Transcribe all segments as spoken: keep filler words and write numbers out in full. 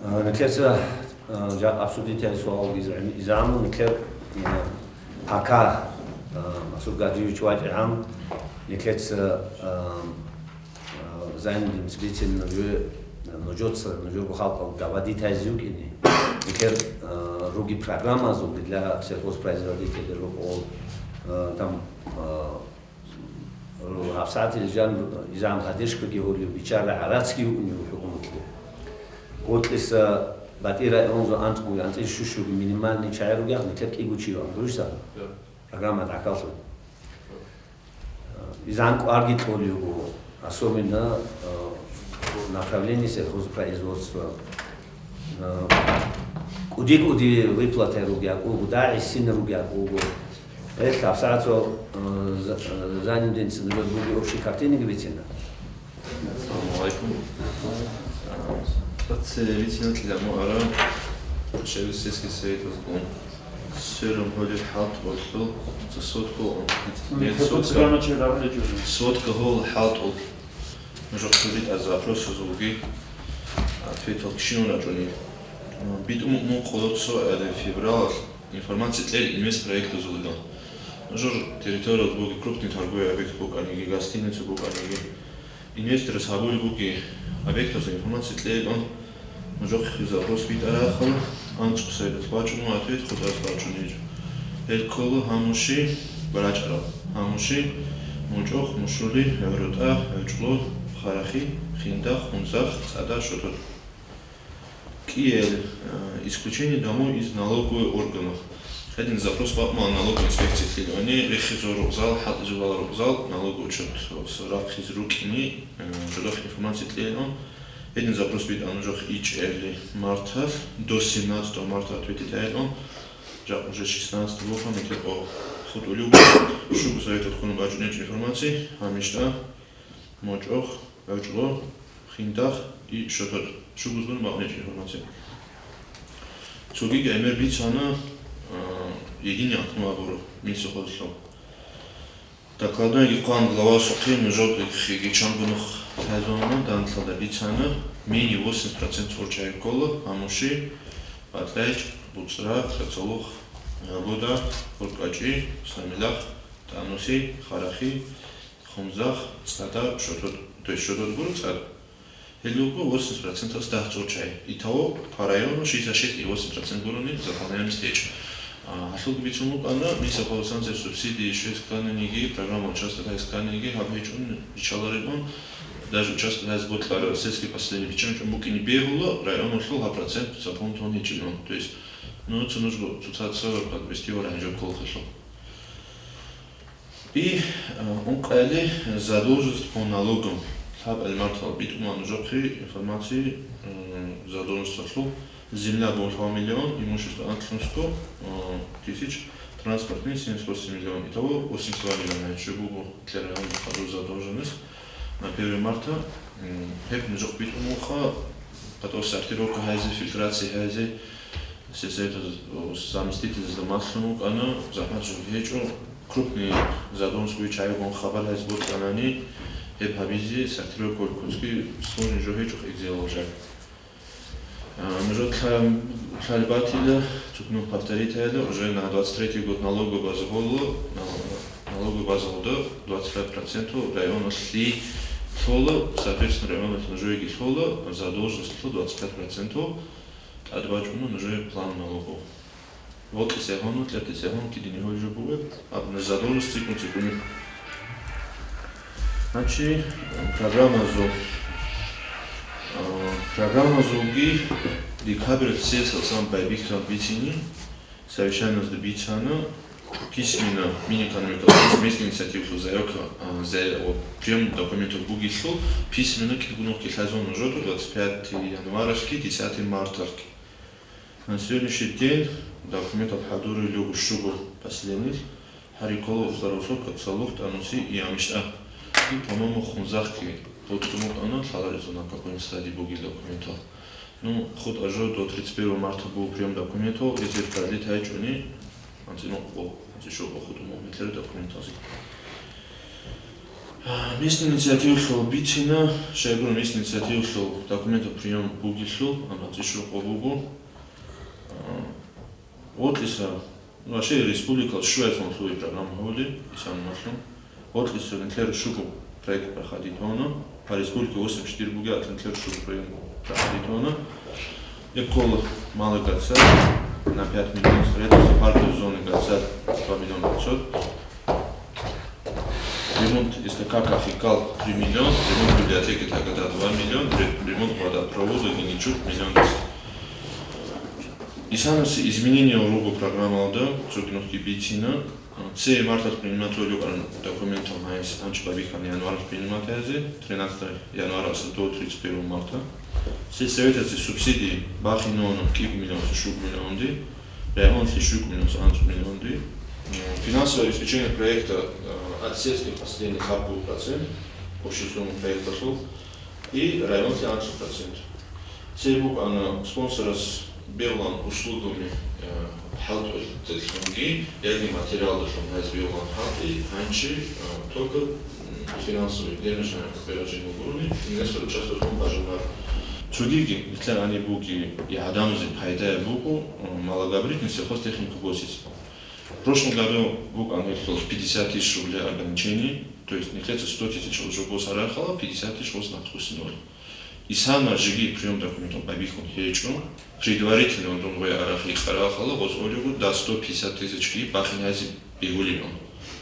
Нилъеца, э, жакъа обсудить гьаб суал изгӀан-, изгӀанун нилъер, э, пока, э, Масуд Гаджиевич вачӀигӀан, нилъеца, э, э, Зайнудин Цибицин нужее, э, нужеца, нужерго халкъалда доводить гьайзе вукӀине. Нилъер, э, руги программазулги для сельхозпроизводителей рукъол, э, там, э, ГьабсагӀат илжан, изан поддержкаги гьолев, бичара гӀарацги юкӀунев хӀукуматлъи. Гъотлъиса батӀира унзу анцӀгуги, анцӀил щущуги минимальный чагӀи ругехъ, нилъер кӀиго чи ван, дуриса? Да. Программа тӀахьаллъун. Изан кӀварги кьолев вуго, особенно, э, направление сельхозпроизводства. Э, кӀуди-кӀуди выплата ругел вуго, да, гӀисин ругел вуго. Эх, абсагӀатал, э, за-, э, занятиенца нужер буги общей картинаги бицина. Ассаламу алейкум. Э, бицина кьиламу ара Шевсельский совет узгун. Сверун гьолеб хӀалтӀулъул цо сотка, Ну, сотка, сотка гьол хӀалтӀул. Нужер хъулитӀа запросазулги ответал кщинун рачӀуни. БитӀун мун къоло цо февралалъ информация кьел инвестпроектазулилан. Нужер территориялда буги крупный торговый объект букӀаниги, гостиница букӀаниги, инвесторас гьабулеб буги объектазул информация кьейилан. Нужехъе запрос битӀарахъала, анцӀго сайдалъ бачӀун ва ответ хутӀаз бачӀун гьечӀо. Гьел ккола гьамуши, барачӀарал гьамуши, мучӀохъ, мушули, гӀевротӀа, гӀевчӀлу, харахи, хиндах, хунзах, цӀада, шотот. КӀиел, э, исключение домов из налоговой органов. Гьедин запрос бакъмала налоговой инспекциялъе, они рехизул рукъзал, хӀалтӀизул рукъзал, налоговый учёт рахъиз рукӀини, э, жодохъ информация кьейилан. Гьедин запрос битӀан нужехъ ичӀелли марталъ, до семнадцатого марта ответить гьайилан, жакъ уже шестнадцатого вуха, метер о хутӀулев, шугу советалъ хьунул бачӀунечӀо информация, гьамишта, мочӀохъ, гӀочӀло, хиндах и шотот, шугузгун бакънечӀо информация. Цогиги гӀемер бицана, а, единый окно абураб, мисихъозлъун. Докладнойги хъван главасухъе нужеда хиги чангунухъ лъазавана, данлъалда бицана, менее восемьдесят процент цӀорчӀай ккола, гьамуши, БатӀайчӀ, БуцӀра, Кацалухъ, ГӀабуда, ГьуркӀачӀи, Самилахъ, ТӀануси, Харахи, Хунзах, ЦӀада, Шотод, то есть Шотод гуро ЦӀад. Гьеле руго восемьдесят проценталъ дагь цӀорчӀай. Итого по району шестьдесят шесть и восемь процент гурони заполняемость гьечӀо. А, гьалъулги бицун букӀана, мисал, Хъолосанзер субсидии щвез кканиги, программа участок гьайс кканиги, гьаб гьечӀун ричаларилан, даже участок гьайс бокьарал сельский поселение биччанчӀун букӀине бегьула, районалъул гьаб процент заполнить гьечӀилан. То есть, ну, цо нужго цоцазда подвести варагӀинчӀо кколхъелъул. И, а, ункъайилан задолженность по налогам. Лъабал мартал битӀуна нужехъе информация, м, задолженносталъул. Земля буго лъаб миллион, имущество анлъун сто, а, тысяч, транспортный семьдесят восемь миллион. Итого восемьдесят два миллиона гьечӀо буго для района хадур задолженность на первое марта. М, гьеб нужехъ битӀун вуха, потом сортировка гьайзе, фильтрация гьайзе, Сельсоветалъул заместительзда малъун вукӀана, захӀмат жо гьечӀо, крупный задолженность бугев чагӀигун хабар гьайзе бокьанани, гьеб гьабизе сортировка куцги сложный жо гьечӀо, экзеолжак. А, нужер лъа-, лъалеб батила, цукнув повторить гьайла, уже на двадцать третий год налоговая база гьола, нал-, налоговая база гьода двадцать пять процентов районалъе лъола, соответственно, районалъ нужееги лъола, задолженностьлъул двадцать пять процентов. ТӀадбачӀуна нужее план налогов. Вокьи сегьуна, кьерти сегьун, кидини гьой жо бугеб, аб нуж задолженность цӀикӀкӀун цӀикӀкӀуни. Значит, программазул, а, программазулги декабрь сесал сам байбихьан бицини, совещаниязда бицана, письменно, Минэкономикалъул местный инициативалъул заявка, а, заяв-, приём документов бугелъул, письменно кӀигунухъги лъазавун нужеда двадцать пятого январалъги десятого марталъги. На сегодняшний день документал хӀадурулел руго щуго поселениялъ, гьариккола Устарусокка, ЦӀалухъ, ТӀануси, Ямишта. И, по-моему, Хунзахъги бокьун букӀана, лъаларезул на какой-нибудь стадии бугел документал. Ну, хутӀа жо до тридцать первого марта буго приём документов, эзир продлить гьайчӀони, анцӀила къо-, анцӀила щуго хутӀун букӀун метлер документалзи. Местный инициативалъул бицина, щайгуро местный инициативалъул документов приём бугелъул, амма цӀикӀкӀун къо буго. Гъоркьиса, ну, вообще республикал щуязун лъугьи программа гьоли, исанмалъун. Гъоркьиса нилъер щуго проект проходитона, по республике восемь штир бугеа нилъер щуго проект проходитона. Экол малы гацар на пять миллион строительство парковой зоны гацар два миллиона пятьсот. Ремонт СТК Кахикал три миллион, ремонт библиотеки Тагада два миллион, ре-, ремонт водопровода Геничук миллион. Исанасе изменение руго программалда цогинухъги бицина. Цее марталъ принимать гьолев документал гьайс анчи бабихьан январалъ принимать гьазе, тринадцатого январалъ до тридцать первого марта. Сельсоветазе субсидии бахиноно кӀиго миллионса щуго миллионди, районлъи щуго миллионса анцӀ миллионди. Финансовое обеспечение проекта, э, от сельских поселений хаб процент, общий сумма проекталъул, и районлъи анцӀ процент. Цебукъана спонсорас бегьулан услугами, э, хӀалтӀулъунги яги материалдалъун гьаз бегьулан хӀалтӀи, гьанчи, э, только, м, финансовый, денежное предложение гурони, инвестор участвовать гьун бажунар. Цогиги, нилъер гьаниб буги, и гӀадамазе пайдая буго, э, малогабаритный сельхозтехника госица. В прошлом году букӀан гьелъул пятьдесят тысяч рублей ограничение, то есть нилъеца сто тысяч жо босарахъала, пятьдесят тысяч гъос нахъбуссине. Исана жеги приём документов бабихьун гьечӀо, предварительно дун гъой арахъи къарахъала гъос олего до сто пятьдесят тысяч бахине гьази бегьулин.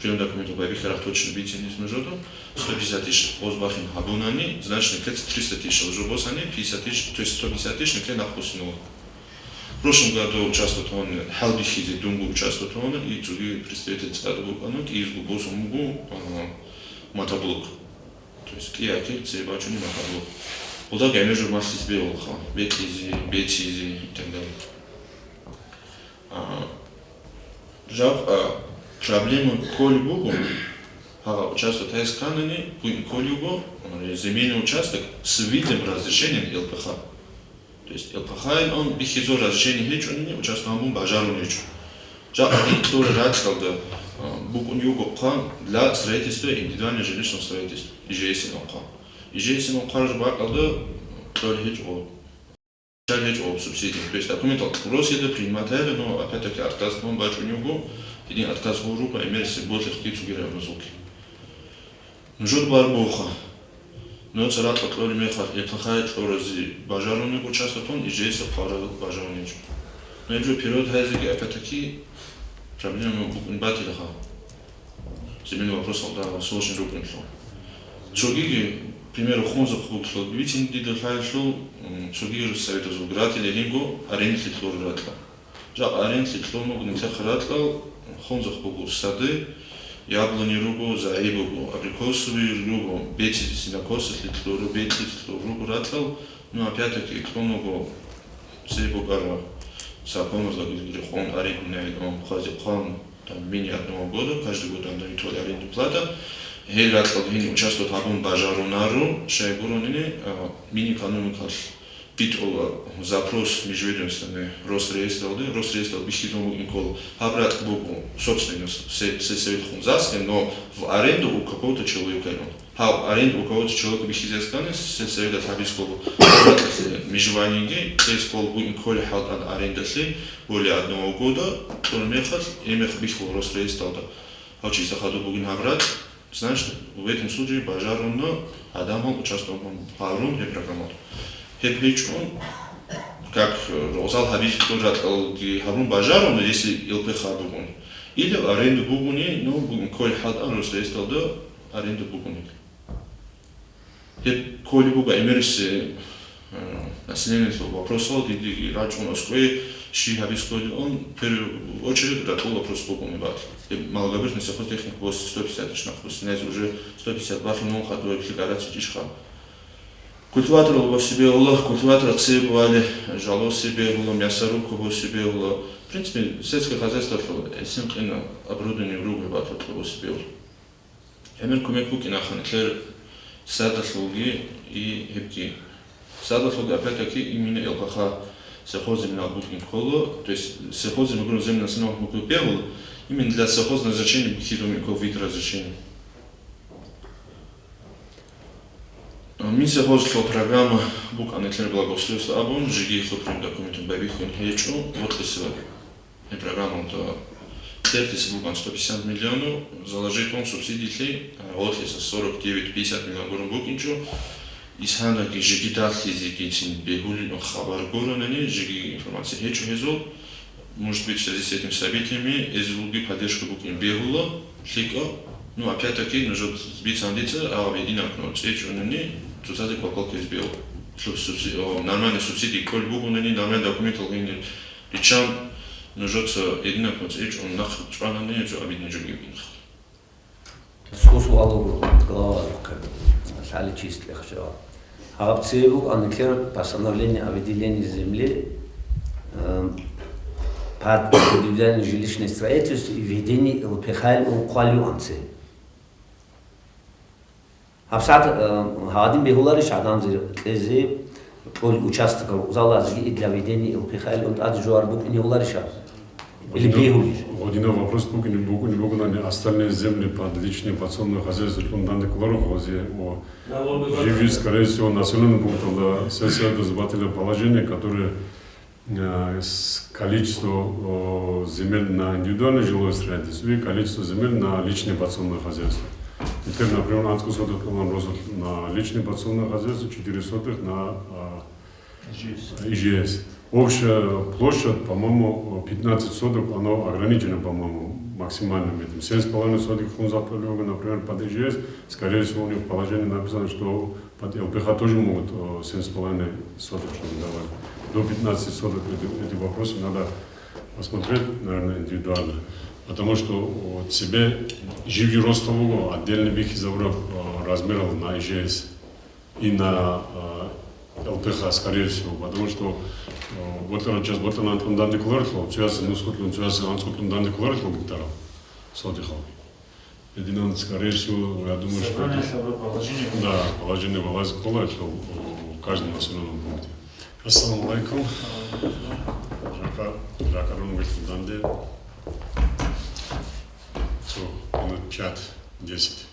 Приём документов бабихьарах точно бицинис нужода, сто пятьдесят тысяч гъос бахин гьабунани, значит, нилъеца триста тысяч жо босани, пятьдесят тысяч, то есть сто пятьдесят тысяч нилъе нахъбуссине. В прошлом году участвовать гьавун, хӀалбихьизе дунго участвовать гьавуна, и цоги представитель цӀакъ букӀана, кӀиязго босун буго, а, мотоблок. То есть кӀиякил цебе бачӀунеб мотоблок. Гъода гӀемер жо малъизе бегьулаха, бекьизе, бецизе и так далее. А, жаб, а, проблема кколеб буго, гьагъа участвовать гьайс кканани, буин кколеб буго, а, земельный участок с видом разрешения ЛПХ. То есть ЛПХ-ян он бихьизул разрешение гьечӀони, участок гьабун бажарун гьечӀо. Жакъа гьикъула ракьалда, а, букӀун юго хъван для строительства индивидуального жилищного строительства, ИЖС-ин хъван. ИЖС-ин хъвараб бакӀалда кьолеб гьечӀо, кьолеб гьечӀо субсидия. То есть документал Россияда принимать гьайила, но опять-таки отказ хъван бачӀун юго, гьедин отказ гьабун руго гӀемерисеб бодлъихъги цоги районазулги. Нужер барбуха. Нужеца ракьа кьолеб мехалъ, ЛПХ-яй кьоразе бажарун буго участок, ИЖС хъвараб бажарун гьечӀо. Но гьеб жо перевод гьайзеги опять-таки проблема букӀун батилаха. Земельный вопросалда сложный рукӀунлъун. Цогиги, примеру, Хунзахъ бугелъул бицин дида лъаялъул, м, цогиги Совета Зубрати леринго арендалъе кьур ракьа. Жакъа арендалъе кьун буго нилъехъ ракьал, Хунзахъ буго сады, яблони руго, загӀип буго, абрикосовый руго, бецизе синокосалъе кьур, бекьизе кьур руго ракьал, ну, опять-таки, кьун буго, цебе букӀараб законазда рекъон арендный, он хъвазе хъван, там, менее одного года, каждый год там дают арендная плата, гьел ракьал гьениб участвовать гьабун бажарунаро, щайгурони, а, Минэкономикалъ битӀула запрос межведомственный Росреестралде, Росреестралда бихьизун бугин ккола, гьаб ракь буго собственность се-, сельсовет Хунзахъе, но в аренду у какого-то человека ин. Гьаб аренду у кого-то человека бихьизе аскӀани, сельсовет гьабиз ккола, гьаб ракьалъе межеваниеги кьезе ккола бугин кколеб хӀалтӀан арендалъе более одного года, кьураб мехалъ, гьеб мех бихьула Росреестралда. Гьав чисто хадуб бугин гьаб ракь, значит, в этом случае бажаруна гӀадамал участвовать гьабун гьеб программалда. Гьеб гьечӀун, как, э, рогъзал гьабизе кьур ракьалги гьабун бажаруна, если ЛПХ бугони. Или аренда бугони, ну, бугин кколеб хӀалтӀан Росреестралда аренда бугони. Гьеб кколеб буго гӀемерисеб, э, населениялъул вопросал, дидеги рачӀун аскӀове щиб гьабиз кколеб, он в первую очередь ракьул вопрос буго гьеб батӀи. Гьеб малогабаритный сельхозтехника босизе сто пятьдесят тысяч нахъ буссинезе уже сто пятьдесят бахине хадуб гьеб декларация чӀищха. Культиваторал босизе бегьула, культиватор цебе бали, жал босизе бегьула, мясорубка босизе бегьула. В принципе, сельское хозяйстволъул гӀисин-къин оборудование руго гьеб батӀи босизе бегьула. ГӀемер кумек букӀина нилъер садалъулги и гьебги. Садалъулги, опять-таки, именно ЛПХ сельхозземельный бугин ккола, то есть сельхозземельный гурун земельный национальный букӀин бегьула, именно для сельхозназначения бихьизун бугин ккола вид разрешения. Минсельхозлъул программа букӀана нилъер благоустройство абун, жеги хутӀрин документун байбихьун гьечӀо, гъоркьиса гьеб программалда кьертиса букӀана сто пятьдесят миллионов, заложитун субсидиялъе, а, гъорлъиса сорок девять пятьдесят миллион гурун букӀинчӀо, исгьанаги жеги далъизегицин бегьулин хабар гуронани, жеги информация гьечӀо гьезул, может быть, в связи с этим событиями, гьезулги поддержка букӀин бегьула, лъикӀа. Ну, опять-таки, нужер бицан дица, а, единокно цӀечӀунани, цоцазе квалквал квез бегьу. Субси-, о, нормальный субсидии кколеб бугонани, нормальный документал гьенир риччан, нужеца единокно цӀечӀун нахъ чӀванани, жо обидно жо гьеб инха. Цо суал буго, глава рухъе, лъали числе хача. Гьаб цебе буго анлъер постановление о выделении земли, эм, под индивидуальное жилищное строительство и введение ЛПХ-ял ункъвал юанцеб. ГьабсагӀат, эм, гьадин бегьуларищ гӀадамазе кьезе кьолеб участокал узалазеги и для введения ЛПХ-ял унтӀаде жугьар букӀине гьуларищ гьаб? Или бегьулищ? Гъодинав вопрос букӀине, букӀине бугонани, остальные земли под личное подсобное хозяйство кьун данде кколаро гъозе, о, Живи, скорее всего, населенный пункт, да, сельское образовательное положение, которое, э, с-, количество, о, земель на индивидуальное жилое строительство и количество земель на личное подсобное хозяйство. Теперь, например, анцӀго соток кьолан росулъ на личное подсобное хозяйство, четыре сотых на, а, ИЖС. Общая площадь, по-моему, пятнадцать соток, оно ограничено, по-моему, максимальным этим. Семь с половиной соток хунзахъ тӀолеб, например, под ИЖС, скорее всего, у них в положении написано, что под ЛПХ тоже могут, э, семь с половиной соток что-то давать. До пятнадцати соток эти, эти вопросы надо посмотреть, наверное, индивидуально. Потому что, о, цебе живи ростового отдельно бихьизабураб, э, размерал на ИЖС. И на, э, ЛПХ, скорее всего, потому что, э, бокьарав час бокьарав анцӀгун данде кколарелъул, цоясе нусго кьун, цоясе анцӀго кьун данде кколарелъул гектарал сотихал. Гьединан, скорее всего, я думаю, что... Собрание это, собрание положение. Да, положение валазе кколарелъул, э, в каждом населённом пункте. Ассаламу алейкум. Жака, жака рунгелъул данде. Цо минут пять-десять.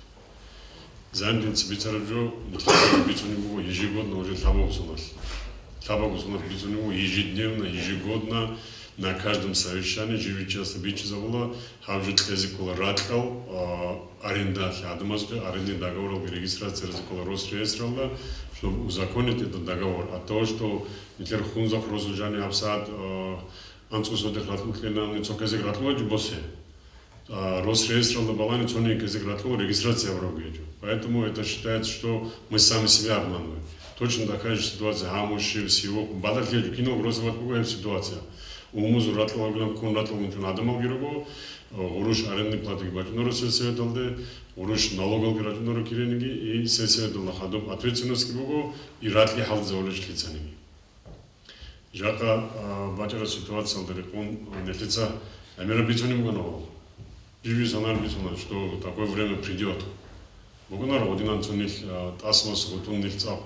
Замбинца бицараб жо, бицунеб буго ежегодно уже лъабабго соналъ. Лъабабго соналъ бицунеб буго ежедневно, ежегодно на каждом совещании живи часто бичизабула, гьаб жо кьезе ккола ракьал, а, арендалъе, гӀадамазухъе арендный договоралги регистрация гьаризе ккола Росреестралда, чтобы узаконить этот договор. От того, что нилъер хунзахъ росулъ жани гьабсагӀат, а, анцӀго сотих ракьулъ кьенаани цо кӀезеги ракьулъ вачӀу босе. А, Росреестралда балани цониги кӀезеги ракьул регистрация гьабурабги гьечӀо. Поэтому это считается, что мы сами себя обманываем. Точно такая же ситуация гьаму, щиб, сивухъ, бадалъи гьечӀо, киналго росабалъ буго гьеб ситуация. Умумузул ракьалгун ккун ракьалгун чӀун гӀадамалги руго, э, гъурущ арендный платаги бачӀунаро сельсоветалде, гъурущ налогалги рачӀунаро кирениги, и сельсоветалда хадуб ответственностьги буго, и ракьги хӀалтӀизабулеб лъицаниги. Жакъа, а, бачӀараб ситуациялда рекъон, а, нилъеца гӀемераб бицунеб бугонаро. Жив-жив санал бицуна, что такое время придёт. БукӀунаро гъодинан цо нилъ, а, тӀасалъугьун тун нилъ цӀакъ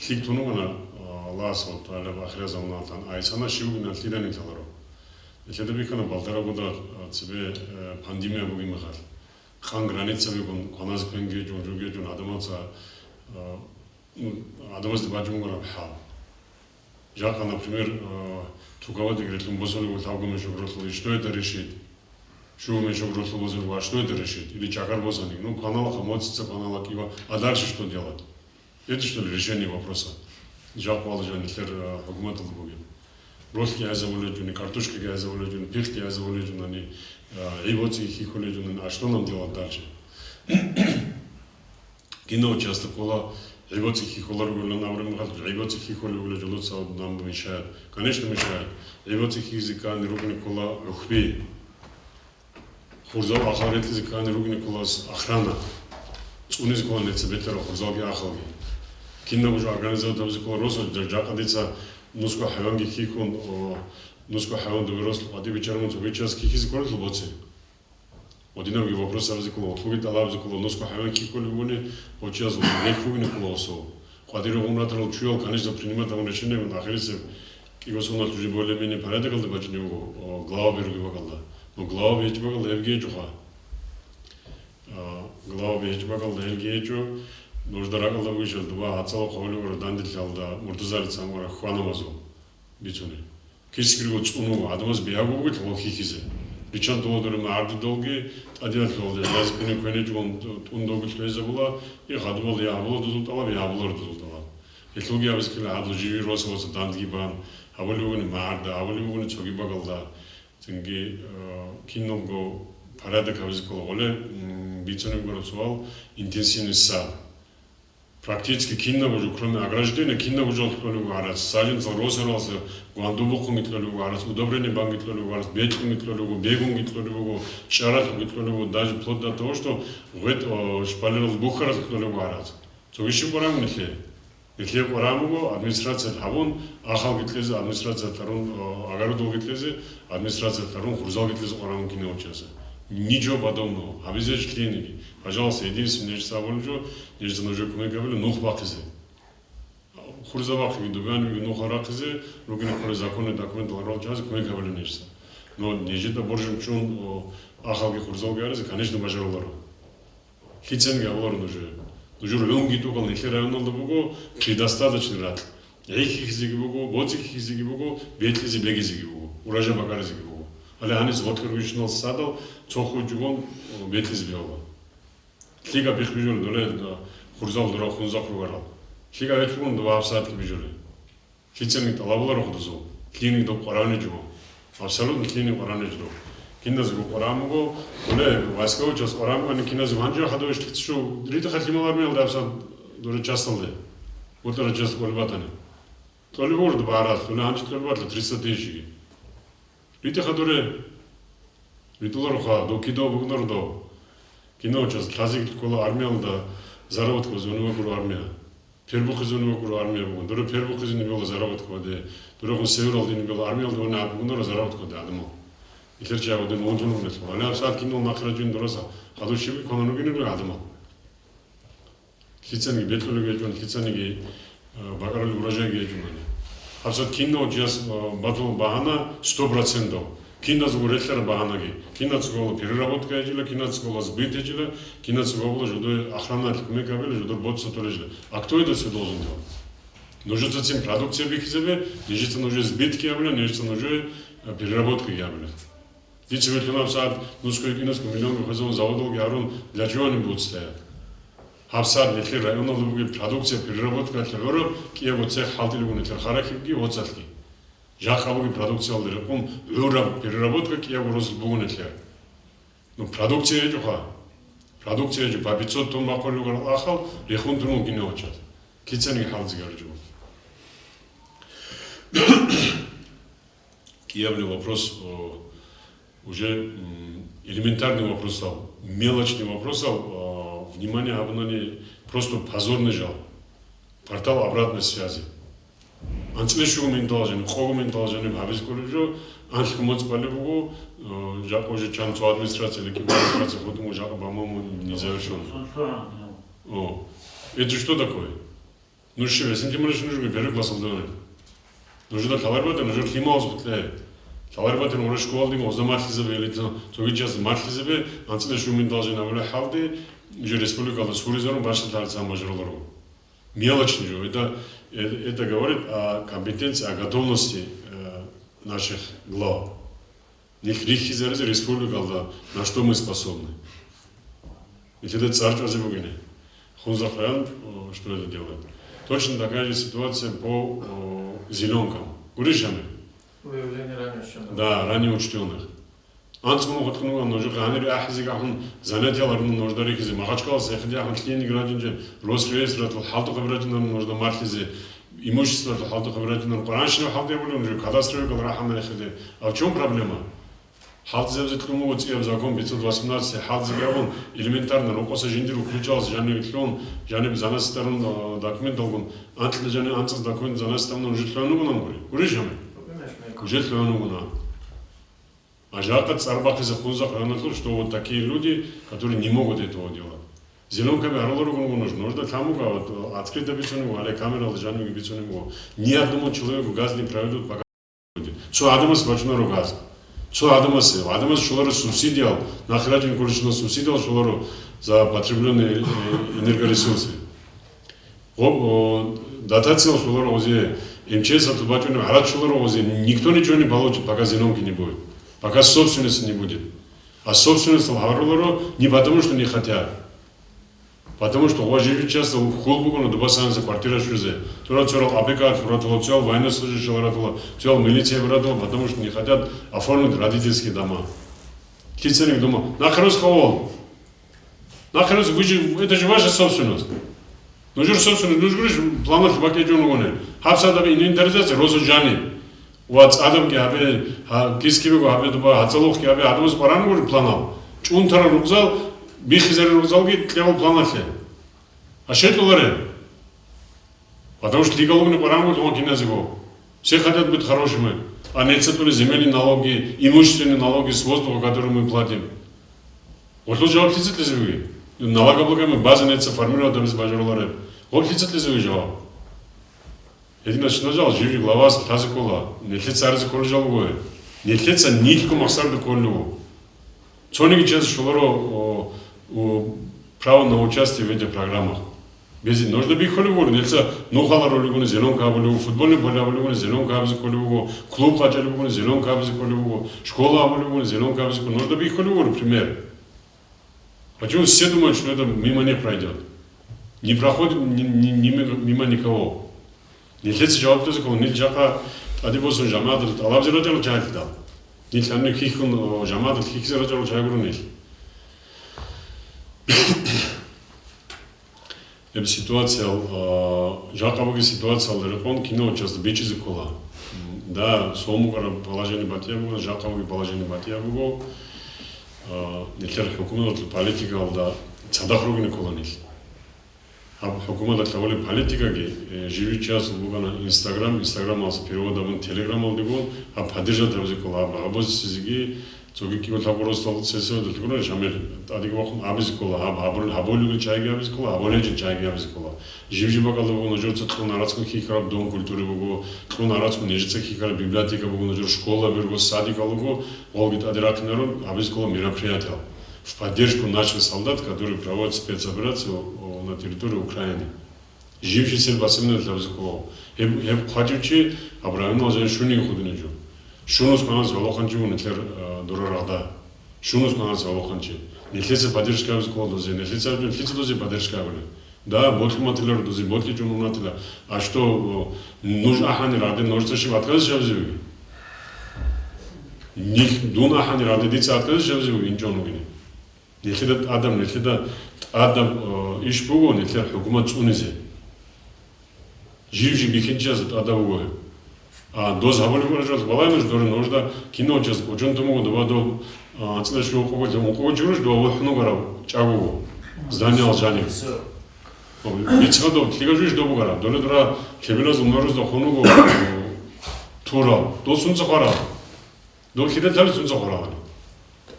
лъикӀ тун вугонаро, а, Аллагьас ва ТагӀала ахират заманалъан, а исана щив вугин лъида нилъ лъаларо. Нилъеда бихьана балдараб гъода, а, цебе, а, пандемия бугеб мехалъ. Къан границабигун, кваназе квен гьечӀун, жо гьечӀун, гӀадамаца, а, ну, гӀадамазде бачӀун бугонаро хӀал. Жакъа, например, э, тугаваде грелъун босулев лъабго мешок ролъул, и что это решит? Щуго мешок ролъул босулев, а что это решит? Или чакар босани? Ну, кваналаха, моцица кваналахъ ива, а дальше что делать? Это, что ли, решение вопроса? Жакъа вал жан нилъер, э, хӀукуматалда бугеб. Ролъги гӀезавулечӀуни, картошкаги гӀезавулечӀуни, пихъги гӀезавулечӀунани, э, гӀибоцӀи хихьулечӀунани, а что нам делать дальше? Кинав часто ккола, гӀибоцӀи хихьуларгулан абураб мехалъ, гӀибоцӀи хихьулев гула жолоца нам мешает. Конечно, мешает. ГӀибоцӀи хихьизе ккани рукӀине ккола гӀухьби. Хурзал ахал ретӀизе ккани рукӀине ккола охрана. ЦӀунизе ккола нилъеца бетӀерал хурзалги ахалги. Кинаб жо организовать гьабизе ккола росулъ, жакъа дица нусго хӀайванги хихьун, о, нусго хӀайван добе росулъ къватӀибе биччараб мун цо биччасе хихьизе кколелъул боци. Гъодинабги вопрос гьабизе ккола, гъоги тӀалабизе ккола, нусго хӀайван кихьулеб бугони, гъочияз рехь бугине ккола гъосул. КъватӀире гъун ратарал чуял, конечно, принимать гьабун решение гьабун, ахирисеб кӀиго соналъ уже более-менее порядокалда бачӀине буго, о, главаби ругеб бакӀалда. Но главаби гьечӀеб бакӀалда гьебги гьечӀоха. А, главаби гьечӀеб бакӀалда гьелги гьечӀо. Нужда ракӀалда бугищал дуба гьацӀала хъавлиура дандилъалда муртазарицан вара хьванамазул бицунел. Кисгирго цӀун вуго, гӀадамаз бегьаго бугел гъол хьихьизе. Риччан дола дуре магӀардудалги тӀадиялъулалде жазе ккуне квенечӀогун тӀун доги лъугьезабула, и гъадубал я гьабула дузул тӀалаб, я гьабулар дузул тӀалаб. Гьелъулги абизе ккела гьадул живи росабаца дандги бан, гьабулев вугони магӀарда, гьабулев вугони цоги багалда. Цинги, э, киналго порядок гьабизе ккола гъоле, м, бицунеб гураб суал, интенсивный сад. Практически кинабго жо, кроме ограждения, кинабго жо кьолеб буго гӀарац. Саженцал росаралса гвандубухъунги кьолеб буго гӀарац, удобрение банги кьолеб буго гӀарац, бекьунги кьолеб буго, бегунги кьолеб буго, чӀаралъуги кьолеб буго, даже вплоть до того, что гъветӀ, о, шпалерал бухьаралъ кьолеб буго гӀарац. Цоги щиб къваригӀун нилъее? Нилъее къваригӀун буго администрациялъ гьабун, ахалги кьезе администрациялъ тарун, о, огородалги кьезе, администрациялъ тарун хурзалги кьезе къваригӀун кинав чиясда. Ничего подобного. Гьабизеч лъиениги. Пожалуйста, единственное, нижеца абулеб жо, нижеца нужее кумек гьабилеб нух бахъизе. Хурзабахъиги, дубянибиги нухал рахъизе, ругин хъуре законный документ ларал чӀвазе кумек гьабилеб нижеца. Но нижеда боржун чӀун, о, ахалги хурзалги гьаризе, конечно, бажаруларо. Лъицаниги абуларо нужее. Нужер гӀунги тӀокӀал нилъер районалда буго предостаточный ракь. ГӀи хьихьизеги буго, боцӀи хьихьизеги буго, бекьизе бегизеги буго, урожай бакӀаризеги буго. Гьале гьаниса гъоркье ругищинал садал цо хъуй чӀугун, о, бекьизе бегьула. Лъига бихбижули доле, да, хурзал дора хунзахъ ругарал. Лъига гьечӀогун дова гьабсагӀатги бижули. Лъицаниги тӀалабуларо худазул, лъиениги доб къваригӀунеб жо. Абсолютно лъиениги къваригӀунеб жо. Киназего къваригӀун буго, гьуна, войсковой част къваригӀун буго, киназего гьанже хадуш лъицачо ритӀа-, халимал армиялда абсал дура часталде. ГьутӀара част кӀолеб батани. ТӀолеб гьурда багьарас, гьуна, гьанже кӀолеб батла триста тысячги. РитӀа-, хадуре. РитӀулароха, дов кидав бугонаро дов. Кинав час лъазе ккола армиялда заработка вазунев вукӀура армия. Пер бухъизунев вукӀура армия бугун. Дура пер бухъизунеб була заработка ваде. Дурагъун севералдинаб була армиялда вана гьаб бугонаро заработка ваде гӀадамал. Нилъер чагӀудин унтун унелъул. Гьале абсагӀат кинал нахъ раджуин дураса. Гьадур щиб кканан ругинаб гӀадамал. Лъицаниги бекьулеб гьечӀун, лъицаниги, э, бакӀарулеб урожайги гьечӀунани. ГьабсагӀат кинав чияс, э, батула багьана сто процентов. Киназего релълъараб багьанаги. Кинацаго переработка гьечӀила, кинацаго сбыт гьечӀила, кинацаго жодое охраналъ кумек гьабила, жодор боцӀ толежила. А кто это всё должен делать? Нужецацин продукция бихьизабе, нижеца нужее сбытги гьабила, нижеца нужее, э, переработкаги гьабила. Дица вилълъун гьабсагӀат нусго-иносго миллионги хвезабун заводалги гьарун, для чего они будут стоять? ГьабсагӀат нилъер районалда бугеб продукция переработкалъе гӀураб кӀиябго цех хӀалтӀилеб буго нилъер Харахибги ГьоцӀалъги. Жакъа бугеб продукциялда рекъон гӀураб переработка кӀиябго росулъ буго нилъер. Ну, продукция гьечӀоха. Продукция гьечӀо, по пятьсот тонн бахъулел ругел ахал рехун тун вукӀине вачаз. Лъицаниги хӀалтӀизеги гьаричӀо. КӀиябли вопрос, о, уже, м, элементарный вопросал, мелочный вопросал, о, внимание гьабунани просто позорный жал. Портал обратной связи. АнцӀила щуго минутал жаниб, къого минутал жаниб гьабизе кколеб жо, анлъго моцӀ балеб буго, о, жакъа уже чан цо администрация, леки администрация хутӀун жакъа, по-моему, незавершённый. О, это что такое? Ну, щиб, гьесин тимурищ нуж первый классалда ванил. Нужеда лъаларбатан, нужер лъималаз хутӀлъе. Лъаларбатан, ура школалдин оза марлъизабе, или цо-, цогичаз марлъизабе, анцӀила шумин должен абула хӀалде, уже республикалда суризарун башалъарцан бажаруларо. Мелочный же, это, э, это говорит о компетенции, о готовности, э, наших глав. Нилъ рихьизаризе республикалда, на что мы способны. Нилъеда цӀар чӀвазе бугине. Хунзахъ район, о, что это делает. Точно такая же ситуация по, о, зелёнкам. Гурищ гьаниб? Выявление ранее учтённых. Да, ранее учтённых. АнцӀго мухъ хутӀун нужехъе гьанире ахӀизеги ахӀун занятияларун нужда рихьизе. Махачкаласа эхиде ахӀун лъиениги ражинчи Росреестралъул хӀалтӀухъаби ражинарун нужда марлъизе. Имуществоялъул хӀалтӀухъаби ражинарун къваранщинаб хӀалтӀи абулев нуж кадастровый кал рахӀана эхиде. А в чём проблема? ХӀалтӀизабизе кьун буго цӀияб закон пятьсот восемнадцать, хӀалтӀизеги абун, элементарно рокъоса жиндир включалас жаниб лъун, жаниб занасидарун, а, документалгун, анкьила жаниб анцӀаз документ занасидарун уже лъугьан вугунан гури. Гурищ гьаниб? Уже лъугьан вугунан. А жакъа цӀар бахъизе Хунзахъ районалъур, что вот такие люди, которые не могут этого делать. Зелёнкаби гьарулел ругун нуж, нужда там уга, вот, открыто бицунеб буго, гьале камералда жанибги бицунеб буго. Ни одному человеку газ не проведут, пока. Цо гӀадамас бачунаро газ. Цо гӀадамасе, гӀадамас щоларо субсидиял, нахъ рачӀин кколищинал субсидиял щоларо за потребленные, э, энергоресурсы. Гъоб, о, дотациялъуларо гъозе, МЧС-алъул бачӀунеб гӀарац щоларо гъозе, никто ничего не получит, пока зеленки не будет, пока собственности не будет. А собственность гьаруларо не потому, что не хотят, потому что гъо жиб часто хьул бугоно дубасанца квартира щузе, цурал-цурал опека гьаруларо, цурал военнослужащий гьаруларо, цурал милиция гьаруларо, потому что не хотят оформить родительские дома. Лъицаниги дома. Нахъе рос хавал. Нахъе рос, вы же, это же ваша собственность. Нужер собственность, нуж гурищ планах бакӀечӀун вугони. Гьаб садаби инвентаризация, роза жани. Ва цӀадабги гьабе, гьа, кискибего гьабе дуба, гьацӀалухъги гьабе, гьадамаз къваран гури планал. ЧӀунтарал рукъзал, бихизарил рукъзалги кьегъал планалъе. А щай тӀоларе? Потому что лигалугни къваран гури лъугьан киназего. Все хотят быть хорошими, а нецатули земельные налоги, имущественные налоги с воздуха, которые мы платим. Гъолъул жаваб лъицӀа кьезе бугеб? Налогооблагаемая база нецаца формировать гьабизе бажарулареб. Гъолъ лъицӀа кьезе бугеб жаваб? Гьединал щинал жал жив главас лъазе ккола, нилъеца гьаризе кколел жал буго. Нилъеца нилъго махсарда кколев вуго. Цониги чияс щоларо, о, о, право на участие в этих программах. Бези нужда бихьулев вуго, нилъеца нухаларулев вугони зеленка гьабулев вуго, футбольный поле гьабулев вугони зеленка гьабизе кколев вуго, клуб къачӀалев вугони зеленка гьабизе кколев вуго, школа гьабулев вугони зеленка гьабизе кколев. Нужда бихьулев вуго пример. Почему все думают, что это мимо них пройдет? Не проходит ни- ни- ни- мимо никого. Нилъеца жаваб кьезе ккола, нилъ жакъа тӀаде босун жамагӀаталъ тӀалабзе рачӀарал чагӀилъидал. Нилъ гьанир хьихьун, о, жамагӀаталъ хьихьизе рачӀарал чагӀи гуро нилъ. Гьеб ситуациял, а, жакъа бугеб ситуациялда рекъон кинав часто бичӀчӀизе ккола. М, да, цо мукӀараб положение батӀияб буго, жакъа бугеб положение батӀияб буго. А, нилъер хӀукуматалъул политикаялда цадахъ ругине ккола нилъ. Гьаб хӀукуматалъ гьабулеб политикаги, э, живичиясул бугана Инстаграм, Инстаграмалъ перевод гьабун Телеграмалдего, гьаб поддержать гьабизе ккола, гьаб гьабузе цоги кӀиго-лъабго росдал сесиялда лъугьунарищ гьамир, тӀадеги вахъун абизе ккола, гьаб гьабурал гьабулеб чагӀиги абизе ккола, гьабулеб чагӀиги абизе ккола. Жиб-жиб бакӀалда буго нужеца кьун гьарацго хьихьараб дом культуры буго, кьун гьарацго нижеца хьихьараб библиотека буго, нужер школа буго, садикал буго, гъолги тӀаде рахъинарун абизе ккола мероприятиял в поддержку наших солдат, которые проводят спецоперацию, о, на территории Украины. Жив жисел басилнилъ абизе ккола. Гьеб, гьеб хъвачӀев чи Абрагьимов Азан шуниги худине жо. Шунус кванас валухъанчи вун нилъер, а, дора рагъда. Шунус кванас валухъанчи. Нилъеца поддержка абизе ккола дозе. Нилъеца абизе, нилъеца дозе поддержка абулеб. Да, бокьун батилар дозе, бокьичӀун унатила. А что, о, нуж ахӀани рагъде нужеца щиб отказать жабизе бугеб? Нилъ дун ахӀани рагъде дица отказать жабизе бугеб, инчӀун вугине? Нилъеда тӀадаб, нилъеда тӀадаб, э, иш буго, нилъер хӀукумат цӀунизе. Жив-жив бихьинчиясда тӀадаб буго гьеб. А доз гьабулеб бугеб жо балагье нуж, дора нужда кинав час кӀочон тун буго, доба доб, а, анцӀила щуго къого, ункъого чуруш, доба вухӀун вугарав чӀаго вуго. Зданиял жанив. Бицха доб, лъига жуж доб бугарав. Доре дора лъебилазул морозда хун вуго, турал. Дол сунца хварал? Доб хида тали сунца хваралани?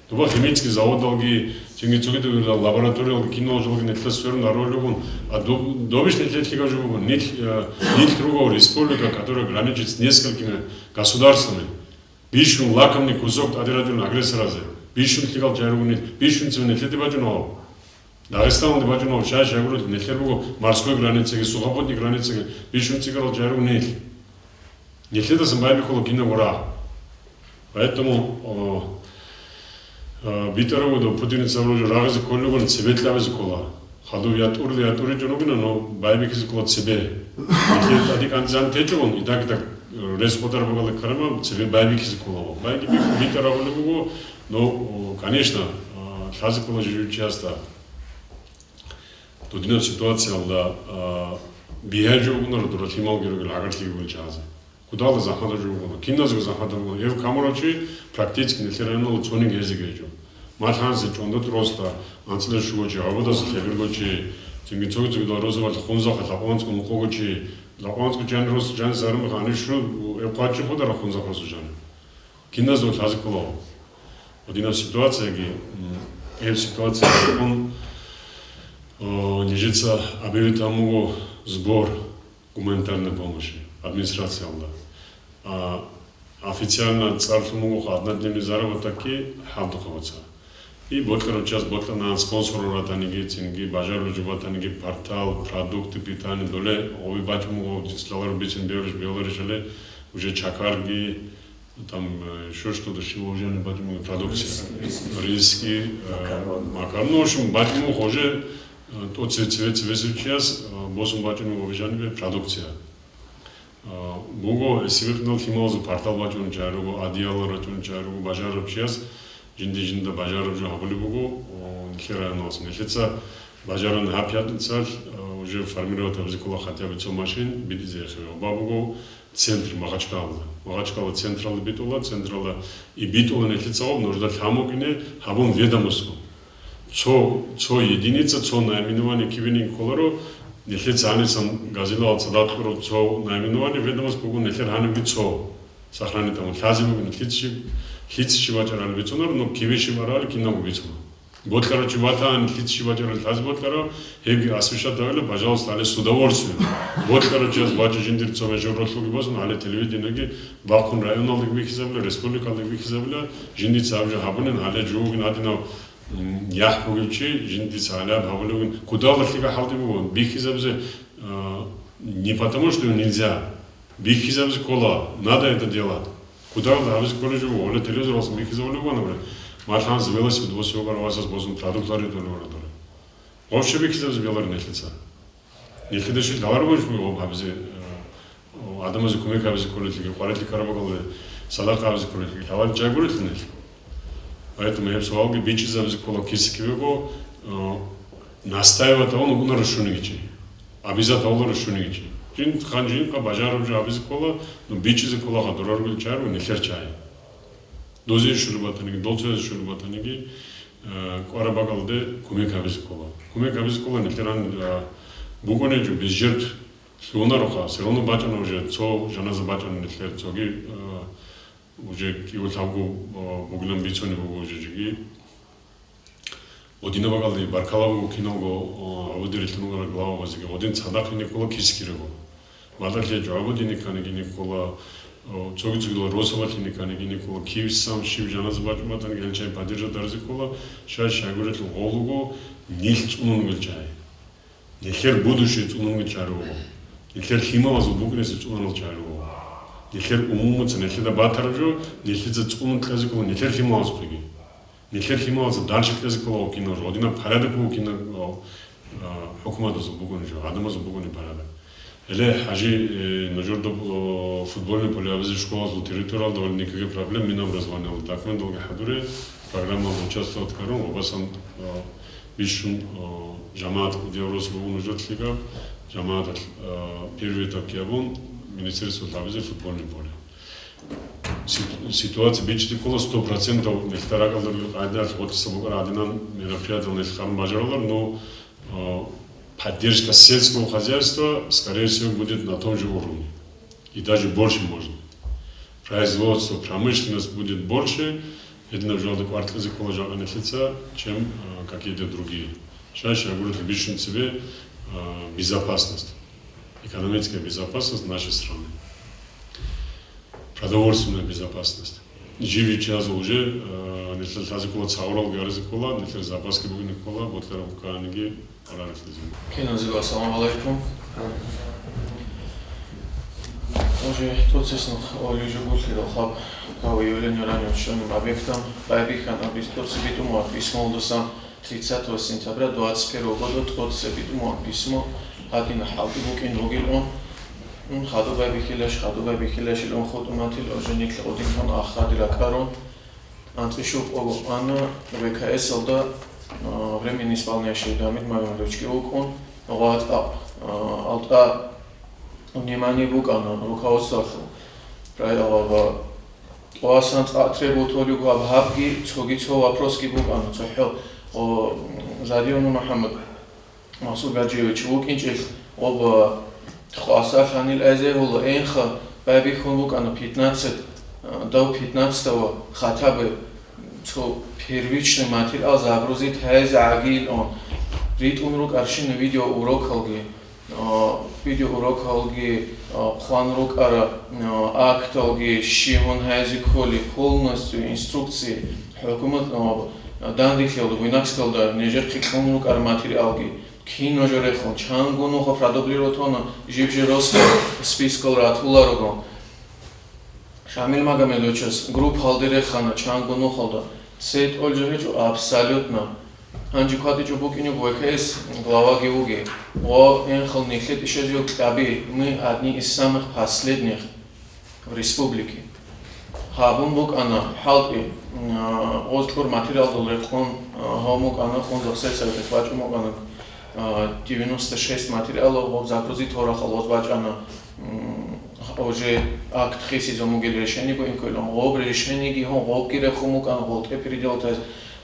Дуба химический заводалги, цинги цогидал лабораториялги, киналжалги нилъеда сверун гьарулел ругун, а доб-, добищ нилъер лъикӀаб жо бугун? Нилъ, э, нилъ руго республика, которая граничит с несколькими государствами. Бищун лакомный кусок тӀаде радулин агрессоразе. Бищун лъикӀал жай ругун нилъ, бищун цеве нилъеде бачӀунав. Дагъистаналде бачӀунав, щай-щай гурелъул нилъер буго морской границаги, сухопутный границаги, бищун цӀикӀкӀарал жай ругун нилъ. Нилъедасан байбихьула кинабго рагъ. Поэтому, о, о, битӀараб буго Путиница вроде рагъизе кколелгун цебе кьабизе ккола. Хадуб ятӀурли ятӀуричӀун ругина, но байбихьизе ккола цебе. Нилъер тӀаде кӀанцӀан течӀун, и так, и так, э, рес къотӀар бугала карама, цебе байбихьизе ккола. Байбихьи битӀараб буго, но, о, конечно, а, лъазе ккола жив-жив чиясда. Дудинаб ситуациялда, а, бигьа жо бугунаро дура лъималги ругел гӀагарлъиги бугел чагӀазе. Кудалда захӀматаб жо бугуна. Киназего захӀматаб бугуна. Гьев камурав чи практически нилъер районалда цониги гьезеги гьечӀо. Малъанзе чӀондот росда, анцӀила щуго чи, гьабудаса лъеберго чи, цинги цогидал розабалъ хунзахъа лъакъванцӀго мукъого чи, лъакъванцӀго чан рос, чан сармаха, гьанив щу, гьев хъвачи хъударахъ хунзахъ росу жани. Киназул лъазе ккола. Гьадинаб ситуацияги, м, гьеб ситуациялъун, о, нижеца объявить гьабун буго сбор гуманитарной помощи администрациялда. А, официально цӀар лъун буго однодневный заработокги гьаб духъабаца. И бокьарав час бокьана спонсорал ратаниги, цинги бажарулев жо батаниги, портал, продукты питания, доле гъоби бачӀун буго, дицлаларо бицин беруш, беларишали, уже чакарги, там, э, ещё что-то, щивал уже не бачӀун буго, продукция. Риски, э, макарон. Ну, в общем, бачӀун буго уже, э, то цеве-, цеве-, цевесев чияс, э, босун бачӀун буго обижанибе продукция. А, буго, гьесие гьединал лъималазул портал бачӀунеб чагӀи руго, одеялал рачӀунеб чагӀи руго, бажарарав чияс жинди-жинда бажарараб жо гьабулеб буго, о, нилъер районалъ. Нилъеца бажарани гьаб пятницалъ, а, уже формировать гьабизе ккола хотя бы цо машин, битӀизехъе. Ва буго центр Магъачкъалда. Магъачкъала централда битӀула, централда и битӀула нилъеца гъоб, нужда лъан букӀине гьабун ведомостго. Цо, цо единица, цо наименование кибинин кколаро, нилъеца гьанисан газелал цадахъ кьураб цо наименование, ведомость буго нилъер гьанибги цо сохранить гьабун. Лъазе бугин лъица щиб, лъица щиб бачӀарали бицунаро, но кибе щиб арали кинабго бицуна. Бокьарав чи батани, лъица щиб бачӀарали лъазе бокьарав, гьебги освещать гьавила, пожалуйста, гьале с удовольствием. Бокьарав чияс бачӀа жиндир цо меж ролъуги босун, гьале телевидениеги бахъун районалдаги бихьизабила, республикалдаги бихьизабила, жиндица гьаб жо гьабунин, гьале жугьугин гьадинав М, яхӀ бугев чи, жиндица гьалаб гьабулевгин, кудалда лъикӀа хӀалтӀи буго, бихьизабизе, а, не потому, что нельзя, бихьизабизе ккола, надо это делать. Кудалда гьабизе кколев жо буго, гьале телевизоралъ бихьизабулев буго, например, малъанас велосипед босизе вугара васас босун продуктал ритӀулев вара дора. Вообще бихьизабизе беларин нилъеца. Нилъеда щиб даларгойищ буго гьабизе, э, гӀадамазе кумек гьабизе кколелъиги, къварилъи ккараб бакӀалде садакъа гьабизе кколелъиги, лъаларел чагӀи гурелъул нилъ. Поэтому гьеб суалги бичӀчӀизабизе ккола киса-кивего, э, настаивать гьавун вукӀунаро щуниги чи. Обязать гьавуларо щуниги чи. Жин-, хан жинкъа бажараб жо гьабизе ккола, ну, бичӀчӀизе ккола гьадураргул чагӀи ва нилъер чагӀи. Дозе щулеб батаниги, долцоязе щулеб батаниги, э, кӀвараб бакӀалде кумек гьабизе ккола. Кумек гьабизе ккола нилъер гьан, э, букӀунеб жо без жертв лъугьунароха, все равно бачӀана уже, цо жаназа бачӀана нилъер, цоги, э, уже кӀиго-лъабго, э, бугилан бицунеб буго уже жеги. Гьединаб бакӀалде баркала буго киналго, о, гьабуде рилълъун вугара главабазеги. Гьедин цадахъ ине ккола киса-кивего. Баталъе жугьа бодине кканиги ине ккола, о, цоги-цогидал росабалъ ине кканиги ине ккола, кивсам щиб жаназа бачӀун батаниги гьел чагӀи поддержать гьаризе ккола, щай-щай гурелъул гъов вуго, нилъ цӀунун вугел чагӀи. Нилъер будущее цӀунун вугел чагӀи руго. Нилъер лъималазул букӀинезе цӀунарал чагӀи руго. Нилъер умумуца нилъеда батараб жо, нилъеца цӀунун кьезе ккола нилъер лъималазухъеги. Нилъер лъималаца дальше кьезе ккола вукӀинал жо, гьадинаб порядок вукӀинал, а, хӀукуматазул бугони жо, гӀадамазул бугони порядок. Гьеле, ХӀажи, э, нужерда, о, футбольный поле абизе школазул территориялда вали никаких проблем, Минобразованиялда документалги хӀадуре, программалда участвовать гьарун, ва басан, о, бищун, о, жамагӀат кӀудияб рос буго нужер лъикӀаб, жамагӀаталъ, о, первый этапги абун, министерствоялда абизе футбольный поле. Сит-, ситуация бичӀчӀизе ккола сто процентов нилъеда ракӀалда ругел къагӀидаялъ гъотӀиса букӀараб гӀадинан мероприятиял нилъ гьарун бажарулар, но, э, поддержка сельского хозяйства, скорее всего, будет на том же уровне. И даже больше можно. Производство, промышленность будет больше, гьединаб жоялда кӀвар кьезе ккола жакъа нилъеца, чем, э, какие-то другие. Щай-щай гурелъул бищун цебе, э, безопасность, экономическая безопасность нашей страны. Продовольственная безопасность. Живи чиязе уже, э, нилъер лъазе ккола, цагъуралги гьаризе ккола, нилъер запасги бугине ккола, бокьараб букӀаниги гьараралъизе. Киназего ассаламу алейкум. Уже тӀоцесна олижугулъи рахаб гьав явление ранее учёным объектам байбихьан аб листопси битӀумуа письмолдасан тридцатого сентября двадцать первого года тӀоцебитӀ мугьан письмо, гьадин хӀалтӀи букӀин бугилан, ун хадубай бихьилаш, хадубай бихьилашилан хутӀуматил оженикь гъудинлъун ахади ракӀарун, анцӀишул къого ана В К С-алда, а, временно исполняющий Дамир Мамедовичги вукӀун, гъватӀа, а, алтӀа внимание букӀана руководстволъул. Рай-, а, ТӀасан цӀакъ требовать гьабулеб гьаб-, гьабги, цоги цо вопросги букӀана. ЦохӀо, о, Задионов МухӀаммад Масул Гаджиевич вукӀинчӀел, оба хваса лъанил айзе гьула, энха байбихьун букӀана пятнадцать, а, до пятнадцатого хотя бы цо первичный материал загрузить гьайзе гӀагиил он. РитӀун рукӀарщина видеоурокалги. А, видеоурокалги, а, хъван рукӀараб, а, акталги, щиб гьайзе кколеб, полностью инструкции хӀукумат, а, Данделъиялда, Буйнакскалда нижер хъикьун рукӀар материалги, кино жо рехун, чанго нуха продублировать гьуна, жиб-жиб росла спискал ратуларого. Шамил Магомедовичас группалде рехана чанго нухалда, цей тӀолжо гьечӀо абсолютно. Гьанже кватӀичӀо букӀине В К С главаги вуги, ва энхал нилъе тӀишезего кьаби, мы одни из самых последних в республике. Гьабун букӀана хӀалтӀи, м, гъоз кьур материалдул рекъон, а, гьабун букӀана, хунзахъ сельсоветалъ бачӀун букӀана, а, девяносто шесть материалов гъоб загрузить гьорахъал гъоз бачӀана, м, уже акт хисизабун бугел решениего инкуйлан. Гъоб решениеги гьун гъобги рехун букӀана, гъолтӀе переделать гьайз.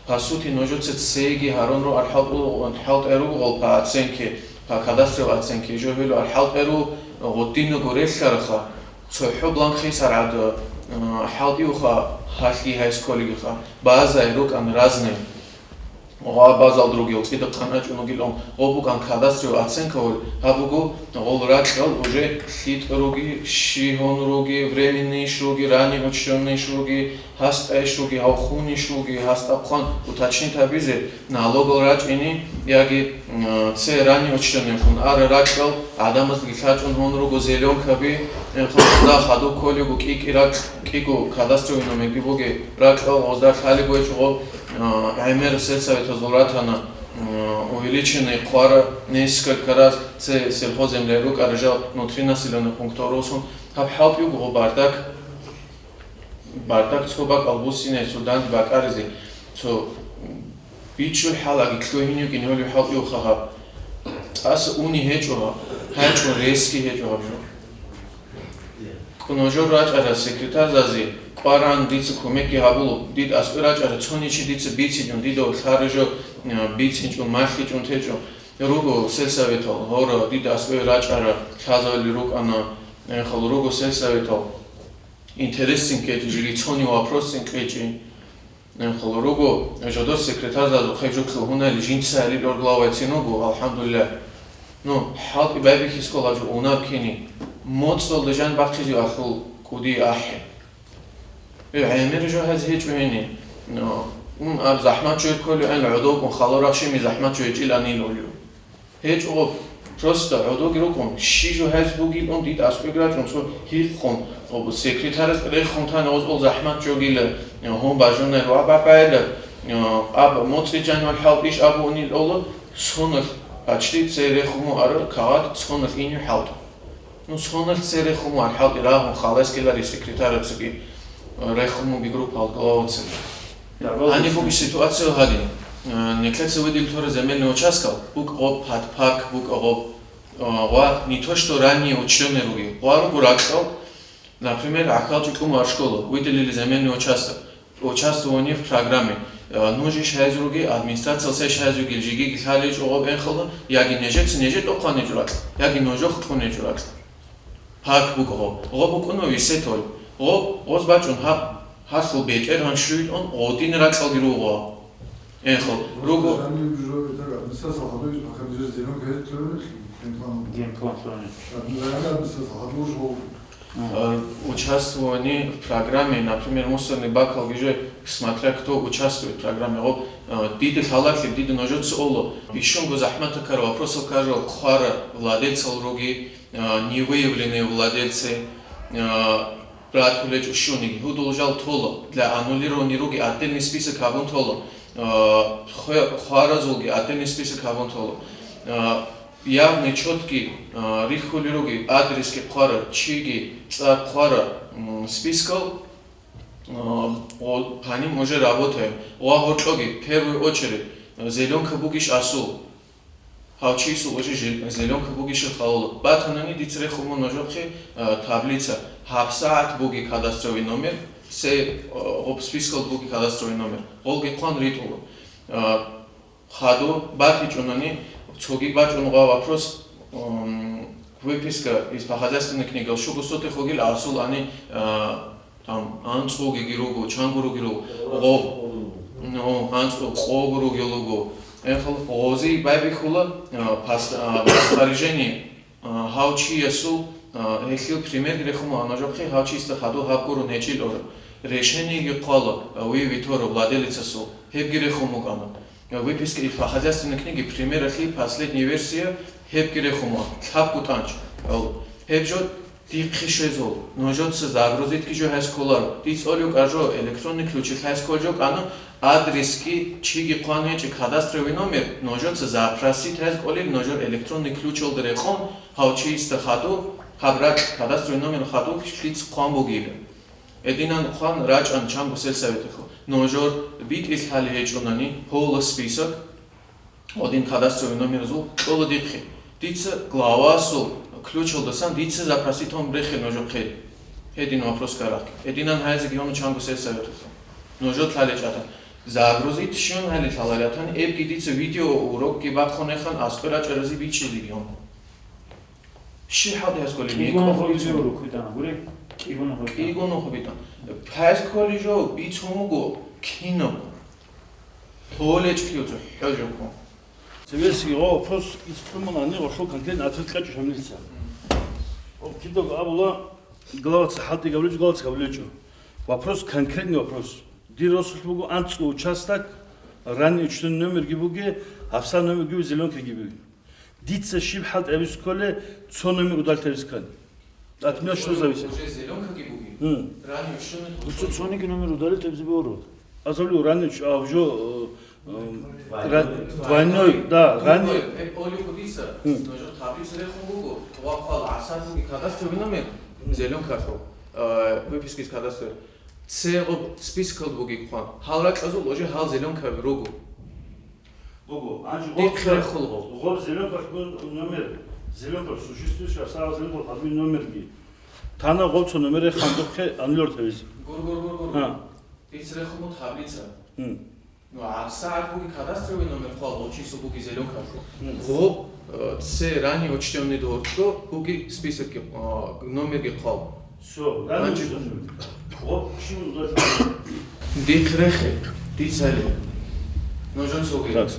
По сути, нужеца цеги гьарун ругӀар хӀалтӀу-, хӀалтӀай руго гъол по оценке, по кадастровой оценке, жо гьелуар хӀалтӀай руго, гъудинного релълъараха, цохӀо бланк хисар гӀадо, э, хӀалтӀиуха, гьалъи гьайс кколигиха, базай рукӀан разный. Гъа базал другил цӀидахъан рачӀун ругилан, гъо букӀан кадастровый оценка гьабуго, гъол ракьал уже лъитӀ руги, щи гьун руги, временный иш руги, ранее учтённый иш руги, гьасда иш руги, гьав хун иш руги, гьасда хъван уточнить гьабизе, налогал рачӀине, яги, м, цей ранее учтённый хун ара ракьал, гӀадамазги лъачӀун гьун руго зеленкаби, э, хадуб кколего кӀи-кӀи ракь, кӀиго кадастровый номерги буге ракьал, гъозда лъалеб гьечӀо гъо, э, гӀемер сельсоветазул ратана, м, увеличенный хъвара несколько раз, цей сельхозземлялъ рукӀара жал внутринаселенный пунктал росун, гьаб хӀалтӀи буго гъо бардак. Бардак цо бакӀал буссинай, цо данде бакӀаризе, цо бичӀчӀул хӀалаги лъугьин йугин гьолев хӀалтӀиуха гьаб. ТӀаса уни гьечӀо гьаб, гьечӀо, резкий гьечӀо гьаб жо. КӀуножор рачӀарал секретарзазе къваран дица кумекги гьабулеб, дид аскӀой рачӀарал цони чи дица бицинчӀун, дида лъара жо, э, бицинчӀун, малъичӀун течӀо. Руго сельсоветал, гьора, дида аскӀой рачӀарал лъазавали рукӀана, э, хал руго сельсоветал. Интересин ккечӀи, жиги цони вопросин ккечӀи. Хъула руго, жодор секретарзазухъе жуклъу гьунали жинца гьарил орглавайцин вуго, алхӀамдулиллагь. Ну, хӀалтӀи байбихьискал гьажу унар ккени, моцӀалда жан бахъизе ахӀул кӀуди ахӀе. Э, гӀемер жо гьез гьечӀо гьени. Ну, ун аб захӀмат жо кколев гӀел гӀодовкӀун халурахъ щими захӀмат жо гьечӀиланин улев. ГьечӀо, просто гӀодоги рукӀун, щи жо гьез бугилан дида аскӀоги рачӀун, цо гьикъун, об секретарас рехун тани, оз ол захӀмат жогила, гьун бажунай ва бакъайда, аб моцӀи жанивал хӀалтӀи иш абуни лъола, сонал почти цей рехун муара кагъат, сонал ини хӀалтӀ. Ну, сонал цере хуму архӀалги рагьун халаскилари секретарацаги, рехун муги группа главацаги. Гьаниб буги ситуация гьадин. Э, никлеца выделить гьора земельный участкал, букӀ гъоб, пад парк букӀа гъоб, э, ва не то, что ранее учтённый руги. Ва ругу ракьал, например, гӀахьалчӀи кӀуму ар школа, выделили земельный участок. Участвование в программе. Э, нуж иш гьайзуруги, администрациял сеш гьайзуги, жигиги лъалей чӀогъоб энхалда, яги нежеца нежет тӀохъаней чӀуракь, яги нужох кьуней чӀуракь. Парк буго гъо. Гъо букӀуна висетол. Гъо, гъоз бачӀун гьаб, гьалъул бетӀергьан щуйлъун гъодин ракьалги руго. Энхал, руго. Генплан. Э, участвование в программе, например, мусорный бакал гиже, смотря кто участвует в программе. Гъо, э, диде лъалалъе, диде нужеца оло. Ишунго захӀматакар вопросал кажо хъвара владельцал руги, э, невыявленные владельцы, э, ратулечӀо щуниги. Гьудул жал толо, для аннулирования руги отдельный список гьабун толо. Э, хве-, хваразулги отдельный список гьабун толо. Э, явный, чёткий, э, рихьули руги, адресги хъвара, чиги, цӀар хъвара, м, спискал, э, о, по ним уже работаем. Ва гьоркьоги, первую очередь, э, зеленка бугищ асул. Гьав чиясул уже жел-, зеленка бугищ халула. Батанани дица рехун мун нужухъе, э, таблица. ГьабсагӀат буги кадастровый номер, се, э, гъоб спискал буги кадастровый номер. Гъолги хъван ритӀула. Э, Хаду батичӀунани, цоги бачӀун гъа вопрос, м, выписка из по хозяйственной книге, щуго сотых вугил асул ани, а, там, анцӀгоги руго, чангуруги руго, гъо-, ну, анцӀго къого ругел руго. Эхал гъози байбихьула, а, пас-, а, распоряжение, а, гьав чиясул, а, гьелъил пример рехума, а нужухъе гьав чиясда хаду гьаб гурун гьечӀил ора. Решениеги хъвала, э, ви витора владелицасул, гьебги рехун букӀана. Э, выписка из по хозяйственной книге, примералъе, последняя версия, гьебги рехун буго, лъабго тӀанч. Э, гьеб жо дихъе щвезул, нужеца загрузитьги жо гьес кколаро. Дица олев кӀар жо, электронный ключ гьес кколжо кӀана, адресги чиги хъван гьечӀеб кадастровый номер, нужеца запросить гьес кӀолел, нужер электронный ключалда рекъон, гьав чиясда хадув, гьаб ракь кадастровый номер хадув лъица хъван бугила. Гьединан хъван рачӀан чанго сельсоветалъул. Нужер битӀилъали гьечӀунани гьола список, гьадин кадастровый номерзул кьола дихъе. Дица главасул ключалдасан дица запросить гьабун рехе нужехъе. Гьедин вопрос карахъе. Гьединан гьазиги гьону чанго сельсоветалъул. Нужер лъалечӀ атан. Загрузить щун гьали лъаларятан, эбги дица видеоурокги бахъун эхан, аскӀой рачӀаразе бичӀчӀизеги гьону. Щи хӀалде гьес кколеб? КӀигун МикӀо хобичӀо. ГьобичӀо рукӀитӀана, гури? КӀигун хобичӀо. КӀигун хобитӀан. Гьес кколей жо бицун буго кинаб. ГьолечӀлъиялъул хӀожухъун. Цевесги гъо вопрос ицлъумалани гъолъул конкретно ответ кьечӀо шамилица. Об кидаго абула, главаца хӀалтӀи гавличӀо, главаца гавличӀо. Вопрос, конкретный вопрос. Дир росулъ буго анцӀго участок, ранний учтен номерги буге, гьабсагӀат номерги буге, зеленкаги буге. Дица щиб хӀалтӀи гьабизе кколеб, цо номер удалить гьабизе ккани? От меня что зависит? Уже зеленкаги бугин. М. Ранее учёный. Ну, цо-, цониги номер удалить гьабизе бегьуро. Азавлу ранее уч-, а, уже, э, э, ра-, двойной, да, ранее. Э, Оли Худиса, М. Ножо таблица рехун буго, ва хъвал гӀасан буги кадастровый номер, М. Зеленкалъул, э, выписка из кадастра. Цегъуб спискал буги хъван. Гьал ракьазул уже гьал зеленка руго. Буго, анжи гъоб Дихъе ца-, хулгъо. Гъоб зеленкалъ гун номер, зеленкалъ существующий, а сарал зеленкалъ гьабин номерги. Тана гъоб цо номер хандухъе анлур тавиз. Гур, гур, гур, гур. А. Дицре хумут таблица. М. Ну, а сагӀат буги кадастровый номер хъвал, гъоб чисел буги зеленкалъ. М. Гъоб, э, цо ранее учтённый дорчӀо буги списокги, э, номерги хъвал. Всё, да, Значит, ну, что? Вот почему туда Дихъ рехе, дицали. Нужен соги. Так.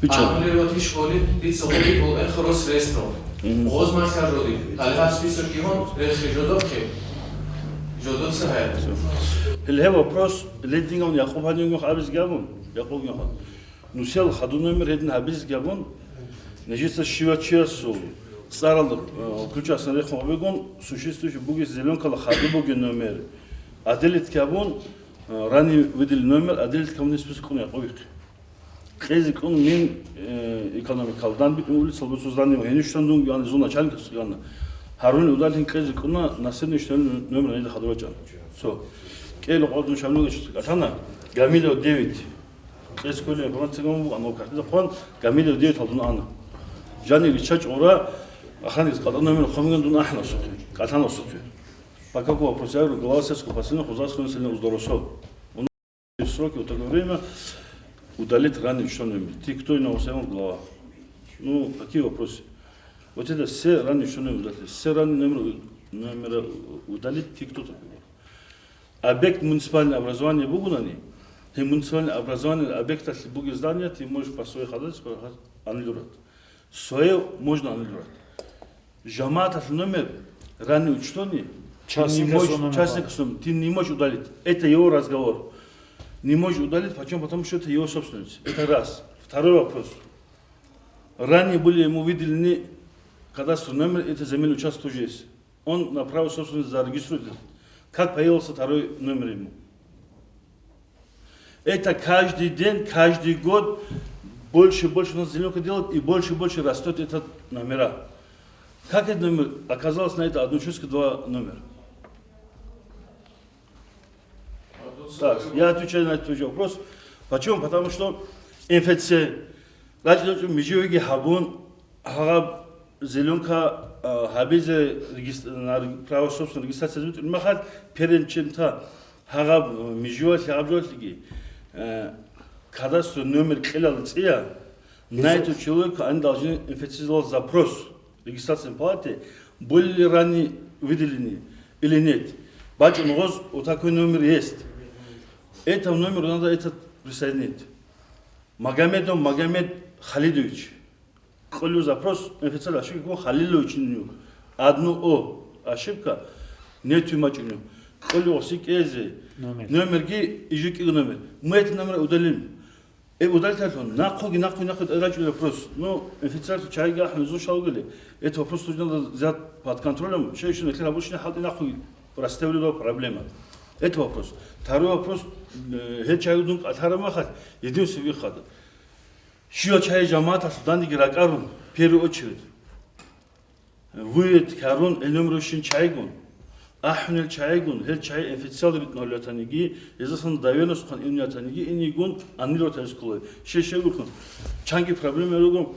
Бича. Аннулировать иш боли, дица боли, бол эн хорос рестрон. Мгм. Гъоз махар роди. Гьалгьаб список гигьон, рехе жодохъе. Жодоца гьай. Всё. Гьеле вопрос, ледингал Якъуб гьанивгох абиз габун. Якъуб гьанивгох. Нусел хадур номер гьедин гьабиз гьабун, нижеца щивав чиясул цӀарал, э, ключасан рехун гьабигун, существующий бугес зеленкала хадуб бугеб номер, отделить гьабун, э, ранее выделенный номер, отделить гьабун список кьун гьабухъе. Кьезе кьун мин, э, экономикал дан битӀун улицал буцу здание гьенив щван дун гьанизул начальникас гьана. Гьарун удалин кьезе кьуна, насирни щван номер гьанизда хадур бачӀана. Цо. КӀел къватӀун шамлугачи кӀалъана, Гамилов девять. Кьес кколеб информация гьабун буго, анал картида хъван, Гамилев девять гьалдун ана. Жанир риччачӀ гъура, аханигис къатӀа номер хъумган дун ахӀна сухъе, кӀалъана сухъе. По какому вопросу? Я говорю, глава сельского поселения Хузарского населения Уздоросо. Он сроки вот такое время удалить ранее учёный номер. Ты кто и на глава? Ну, какие вопросы? Вот это все ранее учёные удалить. Все ранее номер, номера удалить, ты кто такой? Объект муниципального образования бугунани, гьеб муниципальное образование объекталъе бугеб здание, ты можешь по своей ходатайству аннулировать. Свое можно аннулировать. Жамааталъул номер ранее учтённый, ты не Частникасул можешь, номер. Частникасул номер, ты не можешь удалить. Это его разговор. Не можешь удалить, почему? Потому что это его собственность. Это раз. Второй вопрос. Ранее были ему выделены кадастровый номер, это земельный участок тоже есть. Он на право собственности зарегистрирует. Как появился второй номер ему? Это каждый день, каждый год больше и больше у нас зеленка делают, и больше и больше растет этот номера. Как этот номер оказался на это одно число два номер? Так, я отвечаю на этот вопрос. Почему? Потому что М Ф Ц, рачӀинчӀо миживеги гьабун, гьаб зеленка, а, гьабизе регис-, на рeg-, право собственности регистрация битӀун махал, перед чем-то гьаб, э, миживалъ гьаб жолъиги, э, кадастровый номер кьелал цӀия, на этого человека они должны М Ф Ц сделать запрос. Регистрацией палаты были ли ранее выделены или нет. БачӀун гъоз, вот такой номер есть. Этого номера надо этот присоединить. Магомедов Магомед Халидович. Кьолев запрос, официально ошибка, Халилович ню. Одну О ошибка, нету мачӀуню. Кьолев гъоси кӀезе. Номер. Номерги, ижи кӀиго номер. Мы этот номер удалим. Э, удалить гьалъун, нахъоги, нахъоги, нахъоги рачӀунел вопрос. Ну, инфицилъул чагӀиги ахӀун зушал вугели, это вопрос нужно взять под контролем. Щай щун эклъи гьабурщина хӀалтӀи нахъоги расставили проблема. Это вопрос. Второй вопрос, э, гьел чагӀи дун кӀалъараб махалъ, единственный выход. Щивал чагӀи жамагӀаталъул дандеги ракӀарун, первую очередь. Вывод гьарун гӀелму рущин чайгун, ахӀунел чайгун, гьел чай инфекциялда битӀун гьавлиятаниги, гьезасан давеностухъан инятаниги инигун аннил ватарис кколай. Щай-щай гурхъун. Чанги проблема руго,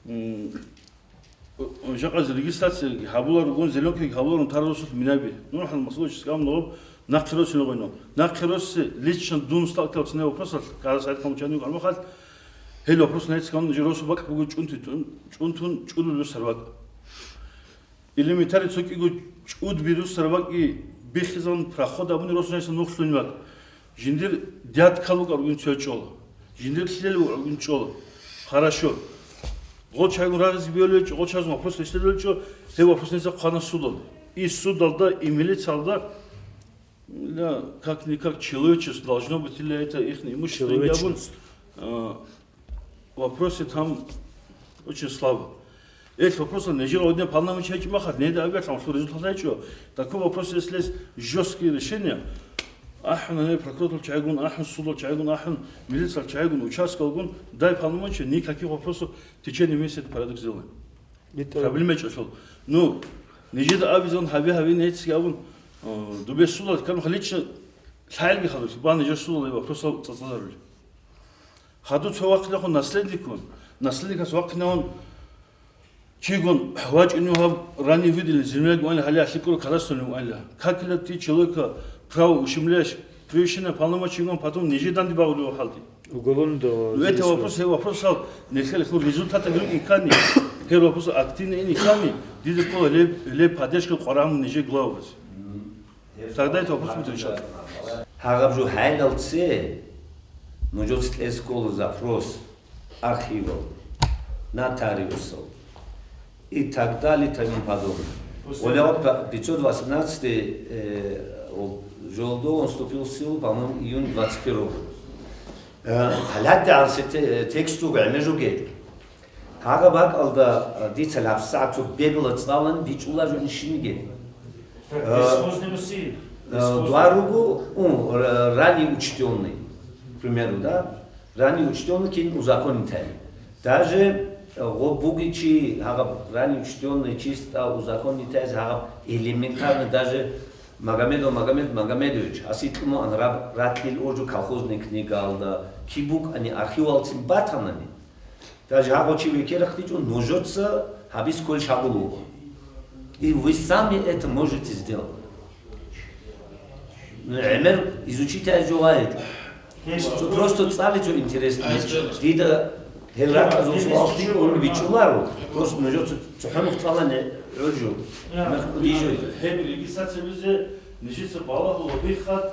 м, жакъазе регистрация гьабула ругун, зеленкаги гьабула рун тарарусулъ минаби. Ну, хӀал масъулачи скам ноб нахъе росин гъойно. Нахъе росси лично дун сталкивал цене вопросалъ, кара сайт хамучани армахалъ, гьел вопрос найцӀ камун жи росу бакӀ буго чӀунти тун, чӀунтун чӀурулев сарвакӀ. Элементарно цо кӀиго чӀуд бирусарабаги биххизан проход абуни росунайса нухлъун вак. Жиндир дядкал вукӀаргун цо чӀола. Жиндир лъел вукӀаргун чӀола. Хорошо. Гъо чайгун рагъизе биолевичӀо, гъо чазун вопрос решдедалчӀо, гьев вопросница хъана судалда. И судалда, и милицалда, ля, как-никак человечество должно быть, или это ихни имущество, ябун, человечность. А, Вопросы там очень слабо. Эх, вопросы нежира одне полномочия гьечӀо махат, неда абиялъ амлъу результат гьечӀо. Такой вопрос, если есть жёсткие решения, ахӀун, гьаниб прокуратурал чагӀигун, ахӀун, судал чагӀигун, ахӀун, милициялъ чагӀигун, участковгун, дай полномочия, никаких вопросов в течение месяца порядок сделаем. Проблема гьечӀо лъул. Ну, нижеда абизан гьаби-гьаби нецги абун, э, дубе судал, кам лично лъаилги хадур, ба нижер судал вопросал цӀацӀазарули. Хадур цо вахъинахъун наследникун, наследникас вахъинавун чигун вачӀунев гьаб ранее выделенный земляк вугӀанила, гьале алъикӀура кадастралъун вугӀанила. Как это ты человека право ущемляешь, превышение полномочий, потом нижеданди багъулев хӀалти. Уголовный дела. Ну, это вопрос, гьеб вопросал нилъер хьул результатаги рукӀин ккани, гьеб вопрос активно ин ккани, дида ккола леб, леб поддержка къварагьун нижер главабаз. Тогда это вопрос будет решаться. Гьагъаб жо гьайналце нужоц кьезе ккола запрос архивал, нотариусал и так далее и тому подобное. После Оля, вот по-, пятьсот восемнадцатый, э, о, жолдо он вступил в силу, по-моему, июнь двадцать первого года. Э, гьалатда ансе те-, тексту гӀемер жугел. Гьагъа бакӀалда, э, дица лъабсагӀат цо бегла цӀалан бичӀула жо ишиниги. Так, э, бесхозный мусий. Э, бесхозный. Два ругу, ну, р-, ранее учтённый, к примеру, да? Ранее учтённый кин узаконитали. Даже, э, гъо бугичи, гьагъаб ранее учтённый чисто узаконитайз гьагъаб элементарно даже Магомедов Магомед Магомедович, аситлъун анраб ратӀлил уржу колхозный книгалда, кибукъани архивалцин батанани, даже гьагъо чи векерахъдичӀо, нужеца гьабиз кколищ гьабулуго. И вы сами это можете сделать. Ну, гӀемер изучить гьайзе жо гьечӀо. Просто цӀаличӀо интересно. Дида гьел ракӀазул суал лъикӀун бичӀчӀуларо. Просто нужеца цохӀо нух цӀалани гӀур жо. Гьеб регистрациябизе нижеца балагьула выход,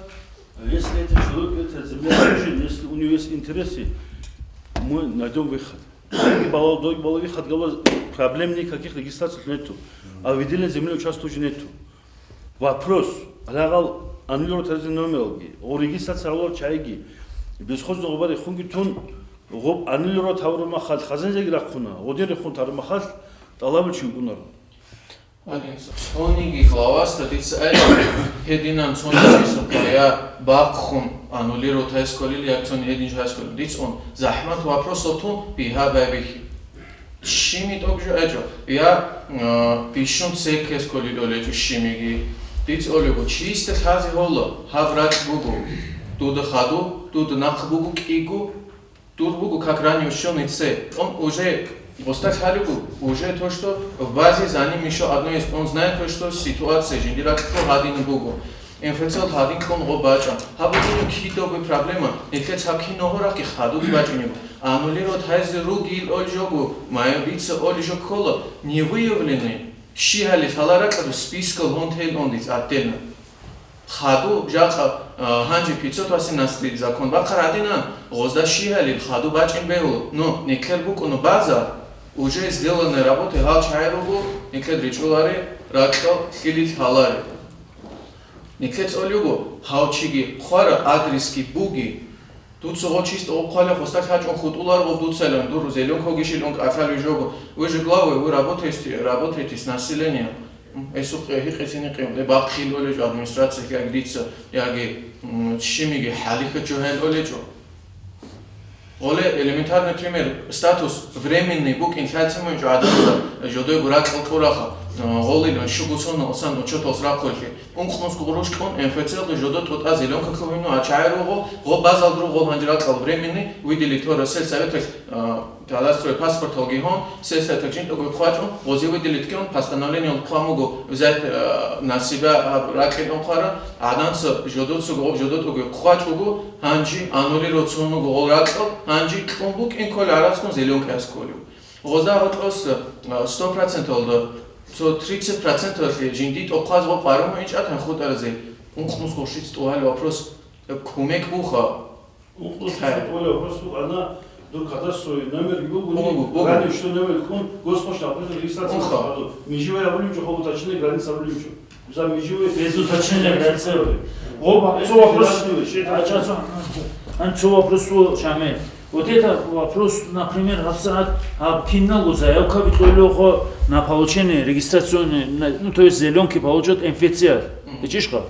если это человек, это земля нужен, если у него есть интересы, мы найдём выход. Доги балал, доги балал выход, гала проблем никаких регистраций нету. А в выделении земли участвующих нету. Вопрос. Гьагъал аннулировать гьаризе номералги, гъо регистрация гьавулал чагӀиги, бесхозно гъубари хунги тун, гъуб аннулировать гьавураб махалъ хазанзеги рахъуна, гъодин рехун тараб махалъ тӀалабулчи вукӀунаро. Цониги главасда дица айла, гьединан цониги сухъа я бахъун аннулировать гьайсколил, я цони гьедин жо гьайсколил. Дица он захӀмат вопросал тун бигьа байбихьи. Щими тӀокӀ жо гьечӀо, я, э, бищун цеккес кколел гьечӀо щимиги. Дица олего, чисто лъазе гьола, гьаб ракь буго, дуда хаду, дуда нахъ буго кӀиго, дур буго как ранее учёный це. Он уже гъоста лъалего, уже то, что в базе за ним ещё одно есть, он знает то, что ситуация жиндир ракьго гьадин буго. Инфекция гьадин ккун гъо бачӀа. Гьаб бугин кидавги проблема, нилъец гьаб киного рахъи хадуб бачӀунеб. Аннулировать гьайзе ругел олжого, моя бица олжо ккола, не выявленный, щи гьали лъала ракӀазу спискал гьун тел ондиц отдельно. Хаду жакъа, а, гьанже пятьсот восемнадцатый закон бахъа радина, гъозда щи гьали хаду бачӀин бегьу, но никлер букӀуну база, уже сделанная работа гьал чагӀи руго, никлер ричӀулари, ракьал лъилил гьалари. Нике цӀолего, гьав чиги хъвара, адресги буги. Дуца гъо чисто гъо хъвалев, хвоста лъачӀун хутӀуларого дуцайилан, дур зеленкаги щилун кӀалъалев жого. Вы же главы, вы работаете, работаете с населением. М, эсухъе гьикъе-синихъе, э, бахъил олечӀо администрация, яги дица, яги, м, щимиги хӀалихьа чӀухӀел олечӀо. Гъоле элементарный пример, статус временный букӀин лъалцин мунчӀо гӀадамазда жодойго ракьал кьураха, э, гъолилан щуго соналъ сан учеталъ рахъулъе. Ункънусго гъурущ кьун МФЦ-алда жодо тӀутӀа зеленка кколино, а чагӀи руго, гъо базал руго гъол гьанже ракьал временный выделить гьора сельсоветалъ, э, кадастровый паспорталги гьон, сельсоветалъ жинтӀаго хъвачӀун, гъозе выделить ккун, постановлениялда хъван буго взять, э, на себя гьаб ракьилъун хъвара, гӀадамца жодоцаго гъоб жодотӀаго хъвачӀого, гьанже аннулировать цун буго гъол ракьал, гьанже кьун букӀин ккола гӀарацгун зеленкаяс кколев. Гъозда гьоркьос, э, сто проценталда, цо тридцать проценталъе жинди тӀохъаз гъо къваригӀун инчӀат гьан хутӀаразе, ункънусго гъурщица тӀувалев вопрос, э, кумек буха. Ункънусго гъурщица тӀувалев вопрос буго, ана дур кадастровый номер буго, буго, буго. Граничный номер ккун, госпошта регистрация буха. Межевой абулинчӀо, хоб уточнение границ абулинчӀо. За межевой. Без уточнения границы. О, цо вопрос. Границы, щет. А, цо, а, цо вопрос у, Шамиль. Вот это вопрос, например, гьабсагӀат гьаб киналго заявка битӀулевха на получение регистрационной, на, ну, то есть зеленки получат МФЦ-яр. Мгм. ГьечӀищха?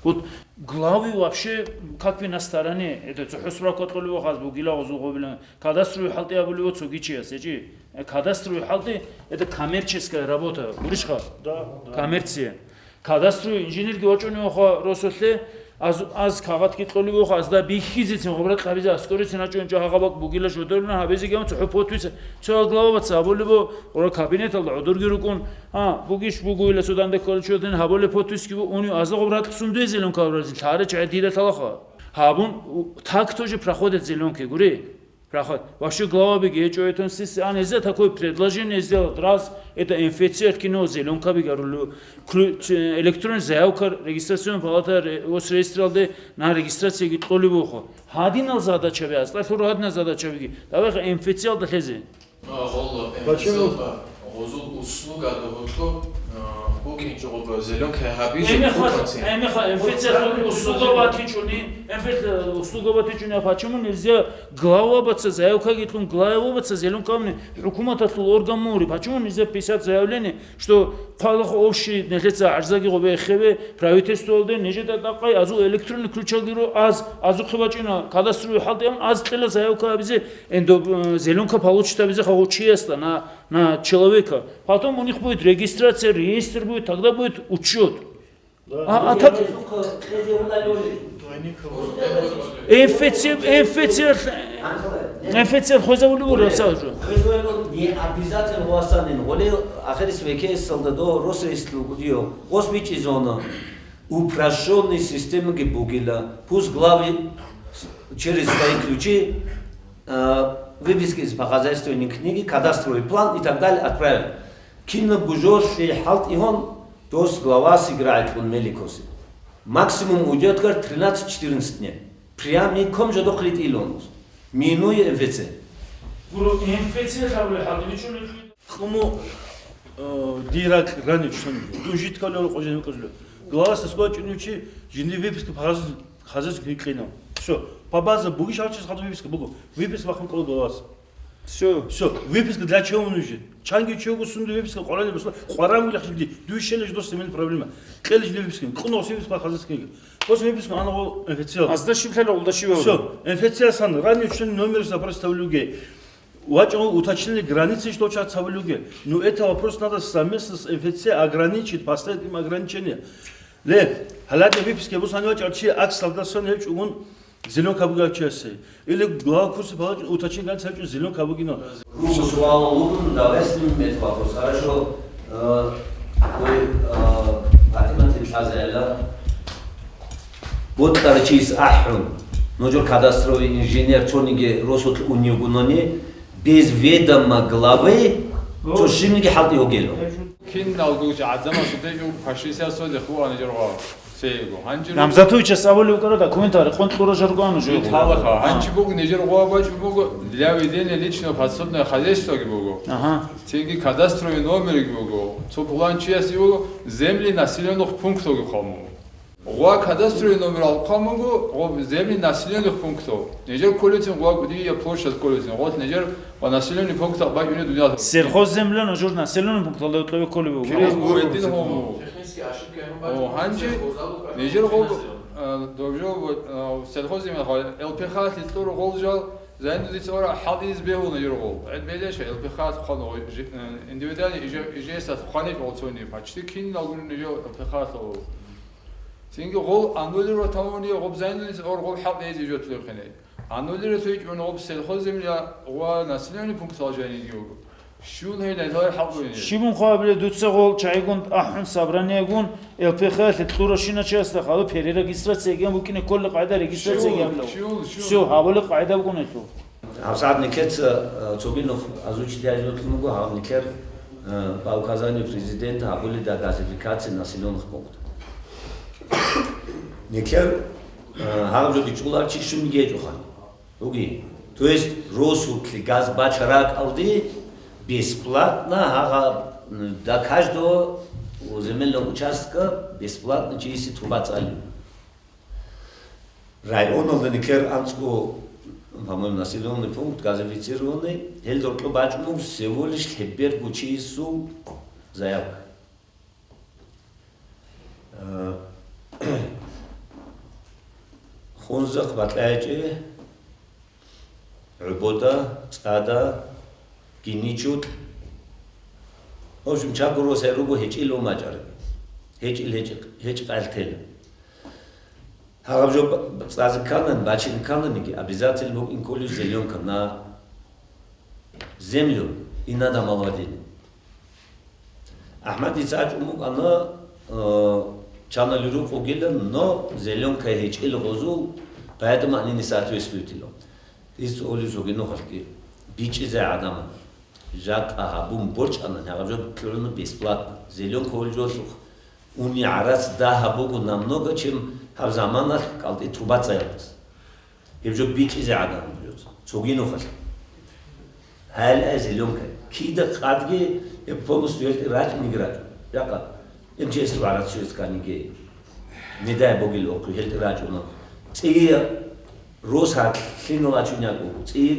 Вот главы вообще как бы на стороне, это цохӀо справка кьолев вахаз бугила гъозул гъобилан, кадастровый хӀалтӀи абулев цоги чияс, гьечӀи? Э, кадастровый хӀалтӀи, это коммерческая работа, гурищха? Да, да. Коммерция. Кадастровый инженерги вачӀунев ваха росулъе, аз, аз кагъатги кьолев ваха, азда бихьизецин гъобрат кьабизе аскӀорецин гьачӀун чӀа гьагъабак бугила жодорна гьабизеги гьамун цохӀо подпись, цо глава баца абулебо, гъора кабинеталда гӀодорги рукӀун, а, бугищ бугуила цо данде кколичӀодин гьабулеб подписги бу, унив азда гъобрат сундуе зеленка абрази, лъаре чагӀи дида талаха. Гьабун, у, так тоже проходят зеленки, гури. Проход. Вообще глава беги гьечӀо, это сис-, а нельзя такое предложение сделать, раз это МФЦ откинуло, зеленка беги арулу, ключ, э, электронный заявка, регистрационная палата, ре-, Росреестралде на регистрацияги кьолебуху. Гьадинал задачаби, аслалъур гьадинал задачабиги. Давай МФЦ-алда лъезе. А, гъолла, Почему? МФЦ-алда. Гъозул услугада гьоркьо, а, букӀинчӀого зеленка гьабизе Эмеха, букӀанцин. Эмеха, МФЦ услуга батичӀуни, МФЦ услуга батичӀуни, а почему нельзя глава баца заявкаги кьун, глава баца зеленка абни хӀукуматалъул орган мури? Почему нельзя писать заявление, что хъалахъ общий нелъеца гӀарзаги гъобе эххеве, правительствоялде нижеда дакъай азул электронный ключалги ро аз, азухъе бачӀина кадастровый хӀалтӀи абун, аз кьела заявка абизе, эндо, э, зеленка получит абизе хагъучиясда на на человека. Потом у них будет регистрация, реестр будет, тогда будет учет. А, а так МФЦ, МФЦ, МФЦ хвезавули бура сразу. Не обязательно васанин. Оле ахирис векессалда до Росреестру гудио. Госвичи зона. Упрощённый системаги бугила. Пусть главы через свои ключи, э, выписки из по хозяйственной книге, кадастровый план и так далее отправят. Кинаб бужолъи хӀалтӀигьун, дос глава сиграгӀитлъун меликоси. Максимум уйдет гар тринадцать-четырнадцать дней. Прям ником жодохъ ритӀилонус. Минуя МФЦ. Гуро, МФЦ лъабули хӀалтӀи бичӀули. Куму, э, дирак раничун. Дужит калер къожен кожлю. Глава соскочинучи жинди выписка по хозяйству кьинав. Всё. По база бугиш гьавчис хадур выписка буго. Выписка бахун кӀола главас. Всё. Всё. Выписка для чего нужен? Чанги чего сунду выписка къорали бусла. Къорам вилахилди. Дуй шелеш дос семейная проблема. Кьелеш выписка. Кунос выписка по хозяйству книга. После выписка ана го МФЦ. Азда шиблъала улда шивал. Всё. МФЦ сан ранее учтен номер запроса тавлюге. Вача уточнили границы, что чат тавлюге. Ну, это вопрос надо совместно с МФЦ ограничить, поставить им ограничения. Ле, гьаладе выписке бусани вачӀав чи аксалда сон гьев чӀугун зеленка бугев чиясе. Или глава курса палачӀун уточнить гьанцӀ гьев чӀун зеленка бугина. Грубо суал лугун, давай снимем этот вопрос. Хорошо. Э, вы, э, Фатима Тимшазаевна, вот тарчис ахӀун. Нужер кадастровый инженер цониги росот унигунони без ведома главы цо шимниги хӀалтӀи гьогело. Киналго гӀадамал шудайги фашистиясо лехуа нижер гъо. Сейго. Гьанжи Рамзатовичас абулев кара документар къунтӀ лура жаргоан уже. Талаха. Гьанчи буго нижер гъо бачӀу буго для ведения личного подсобного хозяйства буго. Ага. Цинги кадастровый номер буго. Цо пулан чияс буго земли населённых пунктов халму. Гъва кадастровый номерал хъван буго, гъоб земли населённых пунктов. Нижер кколецин гъва кӀудияя площадь кколецин, гъот нижер ва населённый пунктах бакӀине дунялъ. Сельхозземля нужер населённый пункталда гьоркьове кколеб буго. Через гъоб гьедин гъоб. Технический ошибка ему. О, гьанже нижер гъоб, э, добжо, э, сельхозземля гъва, Л П Х лъикьур гъол жал, зайну дица ора хӀал из бегьуна юргъол. ГӀед бедеша Л П Х хъван, э, индивидуальный ИЖС хъванич гъол цони, почти киналгуни нижер Л П Х лъо. Цинги гъол аннулировать гьавуни гъоб зайнуница ор гъоб хӀал эзе жо тулехъине. Аннулировать гьечӀун гъоб сельхозземля ва населённый пунктал жаниги вуго. Щун гьей найлай хӀал бугине. Щибун хъвабиле дуца гъол чагӀигун ахӀун собраниегун Л П Х лъикьура шиначиясда хала перерегистрация гьабун букӀине кколеб къагӀида регистрация гьабилев. Щун, щун, щун. Всё, гьабулеб къагӀида бугони лъугь. ГьабсагӀат никеца, э, цоги нух озвучить гьабизе бокьун буго, гьаб никер, э, по указанию президента гьабуледа газификация населённых пунктов. Никер, э, гьаб жо бичӀулар чи щун гьечӀоха. Уги. То есть росулъе газ бачаракалде бесплатно гьагъа, м, до каждого земельного участка бесплатно чиси труба цӀали. Районалда никер анцӀго, по-моему, населённый пункт газифицированный, гьел доркьо бачӀун буго всего лишь лъеберго чиясул заявка. Э, Хунзахъ, БатӀайчӀи, ГӀубода, ЦӀада, Гиничул. В общем, чагурос гьел руго гьечӀил ва мачӀараги. ГьечӀил гьечӀ-, гьечӀ къайлъ тела. Гьаб жо б-, б-, цӀазе кканани, бачине ккананиги, обязательно букӀин кколев зеленка на землю и на домовладение. АхӀмадица чӀун букӀана, э, чанали рукъугилан, но зеленка гьечӀел гъозул, поэтому они не соответствуют илан. Ис цӀолев цоги нухалъги бичӀчӀизе гӀадамал. Жакъа гьабун борчӀана, гьаб жо кьурана бесплатно. Зеленка гьолжолъухъ уни гӀарац дагьаб буго намного, чем гьаб заманалъ кӀалтӀи труба цӀаялдаса. Гьеб жо бичӀчӀизе гӀадамал бугеца. Цоги нухалъ. Гьал ай зеленка. Кида къадги гьеб полностью гьелтӀе рачӀинеги рачӀун. Жакъа М Ч С-ул гӀарац щвез кканиги. Медай бугел охъи гьелтӀе рачӀуна. ЦӀия рос гьалъинал ачун якӀу. ЦӀия,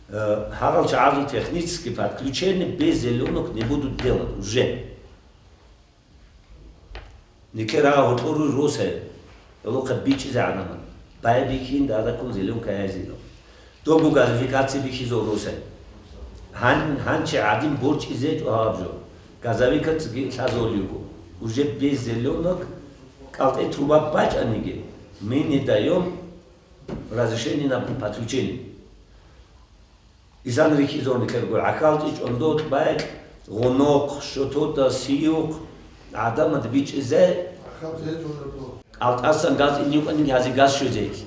э, гьагъал чагӀазул технический подключение без зеленок не будут делать уже. Никер гьагъа гьоркьор руй росай, гӀолохъа бичӀчӀизе гӀадамал, байбихьин дадаккун зеленка гьайзилан. Дого газификация бихьизул росай. Гьан-, гьанчи гӀадин борчӀизе гьечӀо гьаб жо. Газовикацги лъазолиго. Уже без зеленок кӀалтӀе труба бачӀаниги, мы не даём разрешение на подключение. Исан рихьизорни кьергур гӀахьалчӀи, чӀондокь, байкь, гъунохъ, шотота, сиюхъ, гӀадамад бичӀчӀизе. КӀалтӀасан газ ин юкъаниги гьази газ щвезейилъ.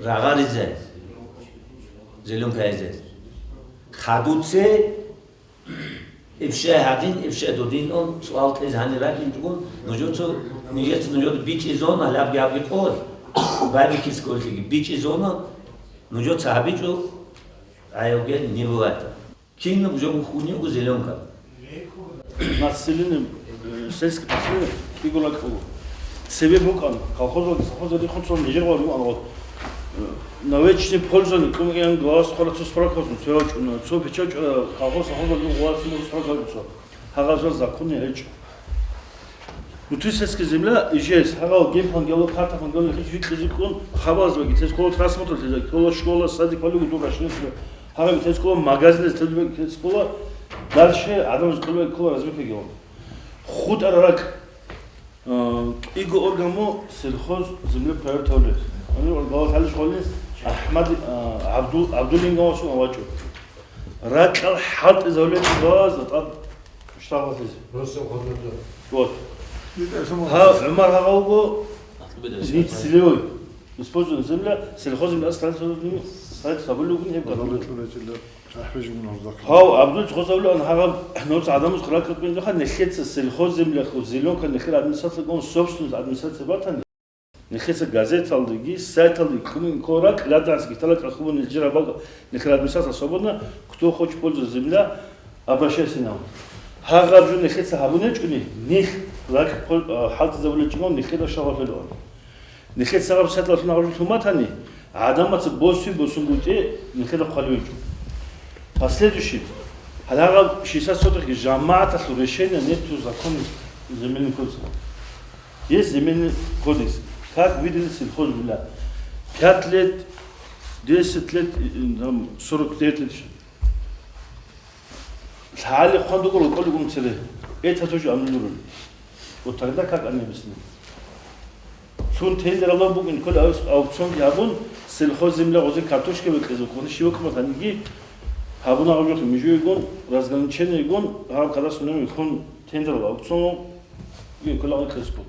Рагъаризе. Зеленка гьайзе. Хадуце. Ибщай гьадин, ибщай додин ун суал кьезе гьанир ракӀинчӀого, нужеца, нижеца нужеда бичӀчӀизона, гьалабги гьабги къо, байбихьиз кколлъиги бичӀчӀизона, нужеца гьабичӀо, гӀайвге не бывает. Кинаб жо бухьун йиго зеленка? Население, э, сельское поселение, кӀиго ракӀ буго. Цебе букӀан, колхозалги совхозалги рихун цо нижер гъван букӀан гъо. Э, на вечное пользование кумгиян главас хвара цо справка босун, цо гьачӀуна, цо печать, э, колхоз совхозалги гъварас мур справка босун. Гьагъазал законе гьечӀо. Внутри сельская земля, ижес, гьагъал гемпан гело, картахан гело, хич виклизиккун, хабалаз баги, тез коло транспортал тез баги, коло школа, садик валуги дур рашнес. Гьагъал тез коло магазинез тез баги, тез коло дальше, адамаз коло, коло развитие гело. ХутӀар ракӀ. Э, кӀиго орган бу сельхоз земле проверка гьабулеб. Гьаниб гьалаб гьалищ гьалин АхӀмад, э, ГӀабду-, ГӀабдуллин гавасун авачӀо. Ракьал хӀалтӀизавлеб баз атӀаб штраф гьатизе. Просто хутӀар. Вот. Гьа, ГӀумар гьагъа вуго, не целевой. Используем земля, сельхоз земля, строительство, строительство гьабулеб бугин гьеб. Гьав, Абдул, хозавлан гьагъаб нуц гӀадамаз хъаракъат бензаха, нехеца сельхоз земля, зеленка, нехер администрация гон, собственность администрация батани. Нехеца газеталдеги, сайталдеги кумин корак, ладанс гитала кахубун нижера бага, нехер администрация свободна, кто хочет пользоваться земля, обращайся нам. Гьагъаб жо нилъеца гьабунечӀони, нилъ ракь хъо-, а, хӀалтӀизабулечӀого нилъеда шагьват лъугьун. Нилъеца гьаб садалъун гьаб жо лъун батани, гӀадамаца босун-босун бутӀе нилъеда хъвалевичӀо. Последующий, гьалагъаб шестьдесят сотых жамагӀаталъул решение нету закон земельный кодекс. Есть земельный кодекс. Как выделить сельхозземля? Пять лет, десять лет, и, и, там, сорок девять лет. ЛъагӀалихъан дугурал кӀолигун цере. Это тоже аннулировали. Вот тогда как они объяснили? Цун тендералда бугин кколи аукционги гьабун, сельхозземля гъозе картошка бекьезе ккун, щивакумат гьаниги гьабуна гъожохъе мижуйгун, разграничениегун, гьаб кадастрный номер ккун тендерал аукцион, и ккола гъекъезкун.